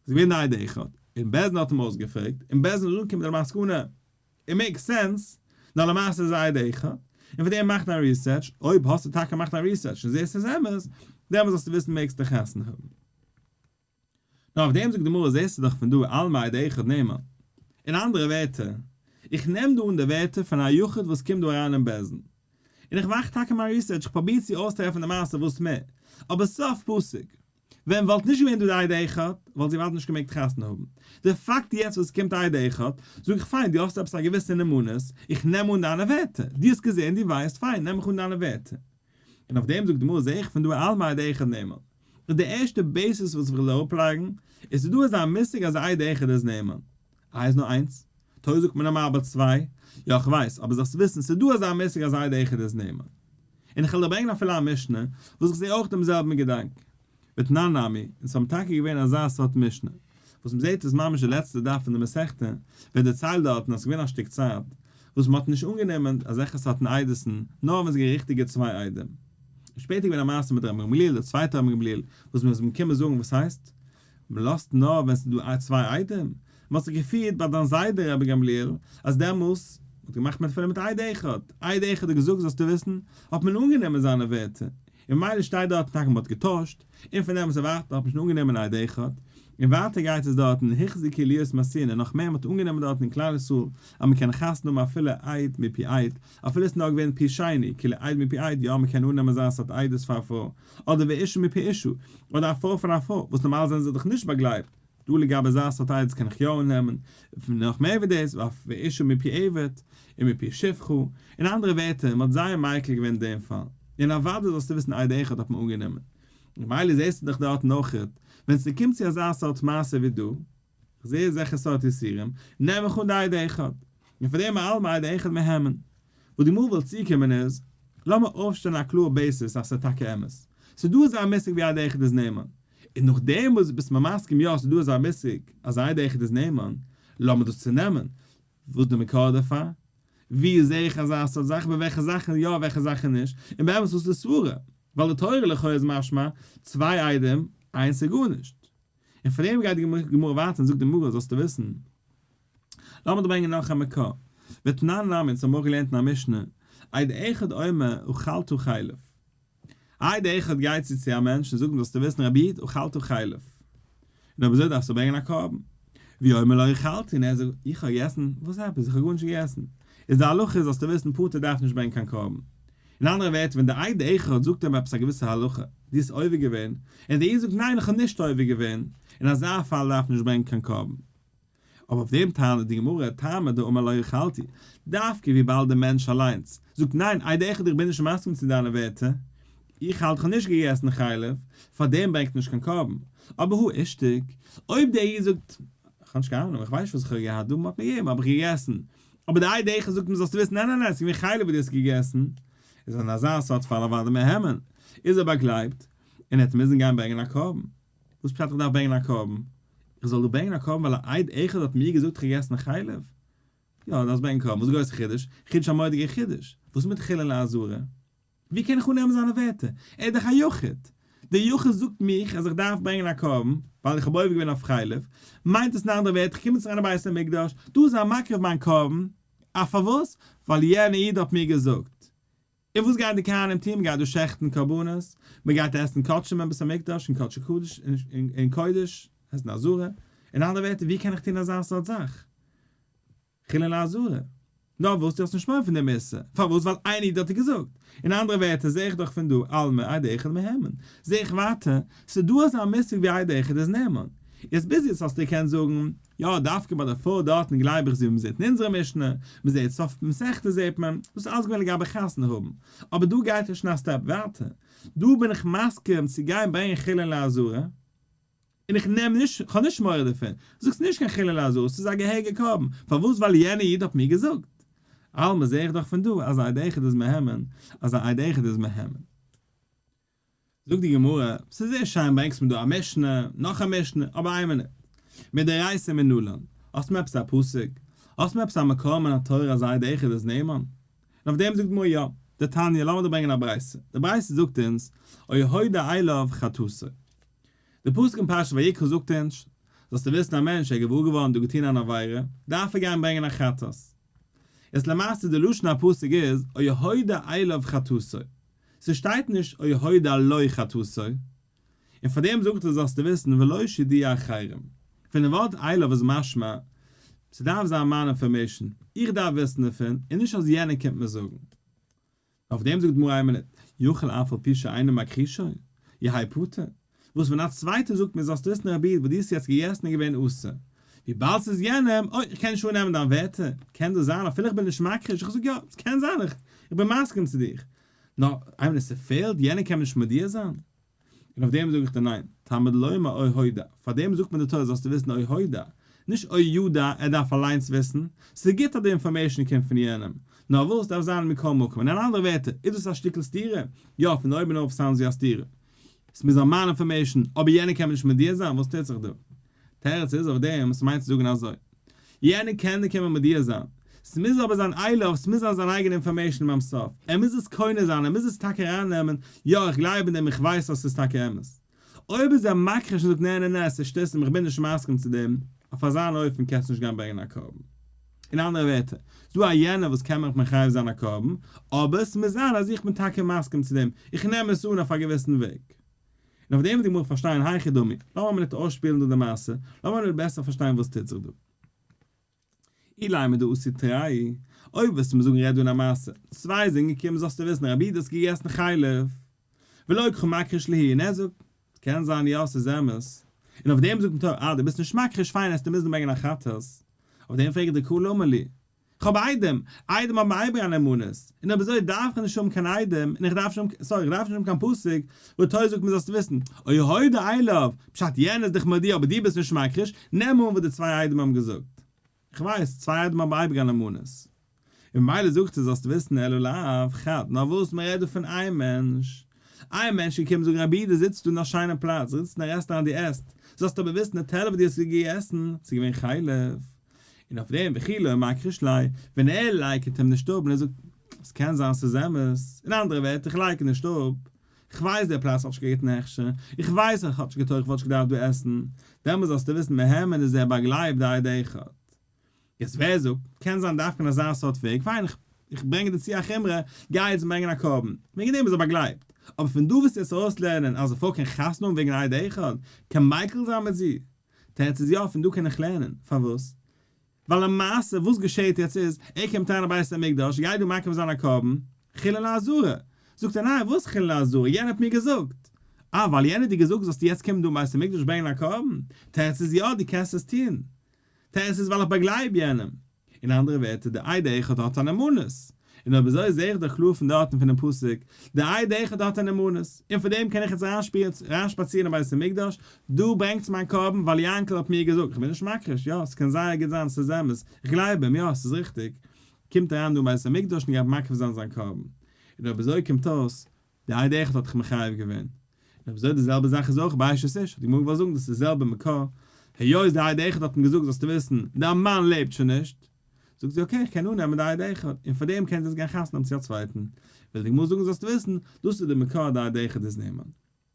ס'איז געווען די עד אחד, און בית דין האט אים אויסגעפרעגט, און בית דין איז אנגעקומען צו די מסקנא, it makes sense, נאר למעשה איז עד אחד, און פאר דעם מאך דיין research, אויב האסטו טאקע געמאכט א research און זעסט ס'איז אמת, דעמאלס זאלסטו וויסן מעגסטו חתונה האבן. נאר אויף דעם זאגט די גמרא זעסטו דאך פון דא אלמא עד אחד נאמן. אין אנדערע ווערטער, איך נעם דא אן די ווערטער פון א יחיד וואס קומט דא אריין אין בית דין, און איך מאך טאקע מיין research, איך פרוביר צו אויסטרעפן די מעשה וואס מער, אבער סוף פסוק, ווען וואלט נישט געווען דא די עד אחד, וואלט זי אוודאי נישט געמעגט חתונה האבן. די פאקט יעצט וואס עס קומט עד אחד, זאג איך פיין, דו האסט עפעס א געוויסע נאמנות, איך נעם אן דיינע ווערטער. דו האסט געזען, דו ווייסט, פיין, נעם איך אן דיינע ווערטער. און אויף דעם זאגט די גמרא, זע איך פון דא אלמא עד אחד נאמן. איז די ערשטע basis וואס איך וויל אראפלייגן, איז ס'איז דא אזא מושג אז עד אחד איז נאמן. איי איז נאר איינס? תורה זאגט מען נארמאל ביי צוויי. יא כ'ווייס, אבער זאלסט וויסן ס'איז דא אזא מושג אז עד אחד איז נאמן. און איך וועל דיר ברענגען אפילו א משנה וואס איך זע אויך דעם זעלבן געדאנק. ותנן נמי, און ס'האבן טאקע געווען אזא סארט משנה. וואס מ'זעט איז ממש די לעצטע דף פון די מסכתא, ווערט דערציילט דארטן אז ס'איז געווען א שטיק צייט וואס מ'האט נישט אנגענומען אזעלכע סארטן עדות'ן נאר ווען ס'איז געווען ריכטיגע צוויי עדים. און שפעטער געווען א מעשה מיט רבן גמליאל, דער צווייטער רבן גמליאל, וואס מ'איז אים געקומען זאגן וואס הייסט? מ'לאזט נאר ווען ס'איז דא צוויי עדים? מ'האט זיך געפירט ביי דיין זיידע רבי גמליאל אז דעמאלס מ'האט געמאכט מיט אפילו מיט עד אחד, עד אחד האט געזאגט זאלסטו וויסן, האט מען אנגענומען זיינע ווערטער, און ממילא שטייט דארטן טאקע מ'האט געטוישט, און פון דעם וואס ער ווייטער האט מען שוין אנגענומען עד אחד, און ווייטער גייט עס דארטן החזיקו להיות מסין און נאך מער מ'האט אנגענומען דארטן אין כלל ישראל אז מ'קען חתונה האבן אפילו עד מפי עד, אפילו עס איז נאר געווען פי שני, כאילו עד מפי עד, יא מ'קען אננעמען זיין סארט עדות פאר א פרוי, אדער ואשה מפי אשה, אדער א פרוי פון א פרוי, וואס נארמאל זענען זיי דאך נישט באגלייבט, דא לגבי אזא סארט עדות קען איך יא אננעמען, נאך מער ווי דאס, ואף ואשה מפי עבד, ומפי שפחה, אין אנדערע ווערטער, מען האט זייער מיקל געווען אין דעם פאל, און אוודאי זאלסטו וויסן עד אחד האט מען אנגענומען, ממילא זעסטו דאך דארטן אויכעט, ווען ס'קומט צו אזא סארט מעשה ווי דא, כ'זע אזעלכע סארט איסורים, נעם איך אן די עד אחד, און פאר דעם אלמא עד אחד מהימן. וואס די גמרא וויל צוקומען איז, לאמיר אויפשטעלן א קלארע basis אז ס'איז טאקע אמת, ס'איז דא אזא מושג ווי עד אחד איז נאמן, און נאכדעם וואס ביסט מיר מסכים יא ס'איז דא אזא מושג אז עד אחד איז נאמן, לאמיר דאס צונעמען, וואס איז די מקור דערפאר? ווי זע איך אזא סארט זאך? ביי וועלכע זאכן יא וועלכע זאכן נישט? און באמת וואס איז די סברה? ווייל די תורה לכאו' איז משמע צוויי עדים, איינס איז גארנישט. און פון דעם גייט די גמרא ווייטער און זאגט די גמרא זאלסטו וויסן, לאמיר דיר ברענגען נאך א מקור, ותנן נמי, אונז האבן אויך געלערנט אין א משנה, עד אחד אומר אכלת חלב. עד אחד גייט צו צו א מענטש און זאגט אים זאלסטו וויסן רבי איד אכלת חלב. און אויב אזוי דארפסטו ברענגען א קרבן. והוא אומר לא אכלתי און ער זאגט איך האב געגעסן, וואס עפעס איך האב גארנישט געגעסן. איז די הלכה זאלסטו וויסן פטור דארף נישט ברענגען קיין קרבן. אין אנדערע ווערטער ווען די עד אחד זאגט אים עפעס א געוויסע הלכה, דו האסט עובר געווען, און דער איד זאגט ניין איך האב נישט עובר געווען, אין אזא פאל דארף מען נישט ברענגען קיין קרבן. אבער אויף דעם טענה'ט די גמרא, טעמא דאמר לא אכלתי, דווקא וויבאלד דער מענטש אליינס זאגט ניין עד אחד איך בין נישט מסכים צו דיינע ווערטער, איך האלט איך האב נישט געגעסן חלב, פאר דעם ברענגט נישט קיין קרבן. אבער הא אישתיק, אויב דער איד זאגט, איך האב נישט קיין אהנונג, איך ווייס נישט וואס איך האב געהאט דא, מען האט מיר געגעבן האב איך געגעסן, אבער די עד אחד זאגט מיר זאלסטו וויסן ניין ניין ניין ס'איז געווען חלב וואס דו האסט געגעסן, איז אין אזא סארט פאל אוודאי מהימן, איז ער באגלייבט, און ער וועט מוזן גיין ברענגען א קרבן. וואס פשט איך דארף ברענגען א קרבן? איך זאל דא ברענגען א קרבן ווייל א עד אחד האט מיר געזאגט איך האב געגעסן חלב? יא, דארפסט ברענגען קרבן, וואס גרויסע חידוש? חידוש א מורא'דיגע חידוש! וואס מיט חולין לעזרה? ווי קען איך אננעמען זיינע ווערטער? ער איז דאך א יחיד! דער יחיד זאגט מיך אז איך דארף ברענגען א קרבן ווייל איך האב עובר געווען אויף חלב, מיינט עס אין אנדערע ווערטער איך קום יעצט אריין אין בית המקדש, דא איז א מקריב מיין קרבן, א פארוואס? ווייל יענער איד האט מיר געזאגט. און וואס גייען די כהנים טון? מען גייט דא שעכטן קרבנות, מען גייט עסן קדשים אין בית המקדש, אין קדשי קדש, אין קודש, הייסט אין עזרה, אין אנדערע ווערטער ווי קען איך טון אזא סארט זאך? חולין לעזרה. נאר וואס דו האסט נישט מורא פון דעם איסור. פארוואס? ווייל איין איד האט דיר געזאגט. אין אנדערע ווערטער זע איך דאך פון דא אלמא עד אחד מהימן. זע איך ווייטער, ס'איז דא אזא מושג ווי עד אחד איז נאמן. יעצט ביז יעצט האסטו געקענט זאגן, יא דווקא ביי די פרוי דארטן גלייב איך זי ווי מ'זעט אין אונזערע משנה, מ'זעט סוף מסכתא זעט מען, דאס איז אלעס געווען לגבי חתונה האבן. אבער דא גייט עס שוין א step ווייטער. דא בין איך מסכים צו גיין ברענגען חולין לעזרה. און איך נעם נישט, איך האב נישט מורא דערפון, זאגסט נישט קיין חולין לעזרה, ס'איז א געהעריגע קרבן, פארוואס ווייל יענער איד האט מיר געזאגט. אלמא זעה איך דאך פון דא אז א עד אחד איז מהימן, אז א עד אחד איז מהימן. זאגט די גמרא, ס'איז זייער שיין ברענגסט מיר דא א משנה, נאך א משנה, אבער איין מינוט, מדאורייתא מנלן, האסט מיר עפעס א פסוק? האסט מיר עפעס א מקור מן התורה אז א עד אחד איז נאמן? און אויף דעם זאגט די גמרא יא, דתניא, לאמיר דיר ברענגען א ברייתא, די ברייתא זאגט אונז, או הודה אליו חטאתו. די פסוק אין פרשת ויקרא זאגט אונז, זאלסטו וויסן א מענטש ער איז געוואר געווארן דא געטון אן עבירה, דארף ער גיין ברענגען א חטאת. איז למעשה די לשון הפסוק איז, או הודה אליו חטאתו. ס'שטייט נישט או הודה לו חטאתו. און פאר דעם זאגט ער זאלסטו וויסן ולא שידוע אחרים. פון די ווארט אליו איז משמע, ס'דארף זיין מיין information, איך דארף וויסן דערפון, און נישט אז יענער קומט מיר זאגן. אויף דעם זאגט די גמרא איין מינוט, יכול אף על פי שאינו מכחישו, יהא פטור. וואס ווען א צווייטער זאגט מיר זאלסט וויסן רבי וואס דו האסט יעצט געגעסן איז געווען אסור, וויבאלד ס'איז יענעם, אוי איך קען נישט אננעמען דיין ווערטער, קען דאס זיין אפילו איך בין נישט מכחיש, איך זאג יא, ס'קען זיין איך בין מסכים צו דיך, נאר איין מינוט ס'פעלט, יענער קען מיר נישט מודיע זיין. און אויף דעם זאג איך דיר ניין, תלמוד לומר או הודה, פאר דעם זאגט מען די תורה זאלסטו וויסן או הודה, נישט או ידע, ער דארף אליינס וויסן, ס'איז גוט אז די information קומט פון יענעם, נאר וואס דארף זיין מכל מקום, אין אנדערע ווערטער, איז דאס א שטיקל סתירה? יא, פון אויבן אויף sound ווי א סתירה. ס'מוז זיין מיין information, אבער יענער קען מיר נישט מודיע זיין, וואס טוט זיך דא? תירוץ איז אויף דעם, ס'מיינט צו זאגן אזוי, יענער קען דיר קומען מודיע זיין, ס'מוז אבער זיין אליו, ס'מוז זיין זיין אייגענע information ביים סוף, ער מוז עס קונה זיין, ער מוז עס טאקע ארייננעמען, יא איך גלייב אין דעם איך ווייס אז ס'איז טאקע אמת. אויב איז ער מכחיש און זאגט נע נע נע ס'איז שטותים איך בין נישט מסכים צו דעם, אויף אזאן אופן קענסטו נישט גיין ברענגען א קרבן. אין אנדערע ווערטער, ס'דא א יענער וואס קען מיך מחייב זיין א קרבן, אבער ס'מוז זיין אז איך בין טאקע מסכים צו דעם, איך נעם עס אן אויף א געוויסן וועג. און אויף דעם וועט די גמרא פארשטיין היכי דמי. לאמיר א מינוט אויסשפילן דא די מעשה, לאמיר א מינוט בעסער פארשטיין וואס טוט זיך דא. אילימא דאתו תרי, אויב וועסטו מיר זאגן רעד דא אין א מעשה, צוויי זענען געקומען זאלסטו וויסן רבי דו האסט געגעסן חלב, ולא קא מכחיש להו, און ער זאגט, קען זיין יא ס'איז אמת, און אויף דעם זאגט מען טוב אה דו ביסט נישט מכחיש פיין עסטו מוזן ברענגען א חטאת, אויף דעם פרעגט דער קהל למה לי, כ'האב עדים, עדים האבן אייביג א נאמנות, און אויב אזוי דארף איך נישט האבן קיין עדים, און איך דארף נישט האבן, sorry, איך דארף נישט האבן קיין פסוק וואו תורה זאגט מיר זאלסט וויסן, או הודה אליו, פשט יענער איז דיך מודיע אבער דו ביסט נישט מכחיש, נעם אן וואס די צוויי עדים האבן געזאגט. כ'ווייס, צוויי עדים האבן אייביג א נאמנות. און ממילא זאגט ער זאלסט וויסן אלא לאו חד, נאר וואס מ'רעדט דא פון איין מענטש, איין מענטש איז געקומען זאגן רבי דו זיצט דא אין א שיינעם פלאץ, זיצט אין א רעסטאראנט דו עסט, זאלסט אבער וויסן די טעלער וואס דו האסט געגעסן, ס'איז געווען חלב. און אויף דעם וכי לא מכחיש ליה, ווען ער לייקענט אים נישט אפ און ער זאגט, עס קען זיין ס'איז אמת, אין אנדערע ווערטער איך לייקן נישט אפ, איך ווייס דער פלאץ האט נישט קיין גוטן הכשר, איך ווייס אז כ'האב נישט געטויגט כ'וואלט נישט געדארפט דא עסן, דעמאלס זאלסטו וויסן מהימן איז ער באגלייבט די עד אחד. יעצט ווער זאגט, קען זיין דווקא אין אזא סארט וועג, פיין איך ברענג דיר צו א חומרא, גיי יעצט ברענגען א קרבן, וועגן דעם איז ער באגלייבט, אבער פון דא וועסטו יעצט ארויסלערנען אז א פרוי קען חתונה האבן וועגן עד אחד, קען מיקל זיין מיט זי, תירוץ איז יא, פון דא קען איך לערנען. פארוואס? ווייל למעשה וואס געשעהט יעצט איז, ער קומט אריין אין בית המקדש, גייט דא מקריב זיין א קרבן, חולין לעזרה. זאגט ער ניין, וואס חולין לעזרה, יענער האט מיר געזאגט. אה, ווייל יענער האט דיר געזאגט זאלסטו יעצט קומען דא אין בית המקדש ברענגען א קרבן? תירוץ איז יא, דו קענסט עס טון. תירוץ איז ווייל איך באגלייב יענעם. אין אנדערע ווערטער, די עד אחד האט א נאמנות. און אויב אזוי זעה איך דאך קלאר פון דארטן פונעם פסוק, די עד אחד האט א נאמנות, און פון דעם קען איך יעצט אריינשפאצירן אין בית המקדש, דא ברענגטס מיין קרבן ווייל יענקל האט מיר געזאגט, איך בין נישט מכחיש, יא, ס'קען זייער גוט זיין ס'איז אמת, איך גלייב אים, יא, ס'איז ריכטיג, קומט אריין דא אין בית המקדש און גייט מקריב זיין זיין קרבן. און אויב אזוי קומט אויס, די עד אחד האט דיך מחייב געווען. און אויב אזוי די זעלבע זאך איז אויך ביי אשת איש, האט די גמרא געוואלט זאגן דאס איז די זעלבע מקור, היות די עד אחד האט אים געזאגט זאלסטו וויסן, דיין מאן לעבט שוין נישט, זאגט זי okay איך קען אננעמען די עד אחד, און פאר דעם קען זי יעצט גיין חתונה האבן צו א צווייטן. וויל די גמרא זאגן זאלסטו וויסן, דאס איז די מקור אז די עד אחד איז נאמן. און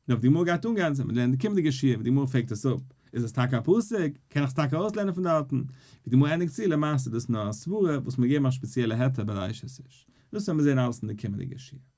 אויב די גמרא גייט אנגיין צו לערנען די קומענדיגע שיעור ווי די גמרא פרעגט עס אפ, איז עס טאקע א פסוק? קען איך עס טאקע ארויסלערנען פון דארטן? ווי די גמרא ענדיגט צו, למעשה איז דאס נאר א סברה וואס מיר געבן א שפעציעלע היתר ביי די אשת איש. דאס וועלן מיר זען אלעס אין די קומענדיגע שיעור.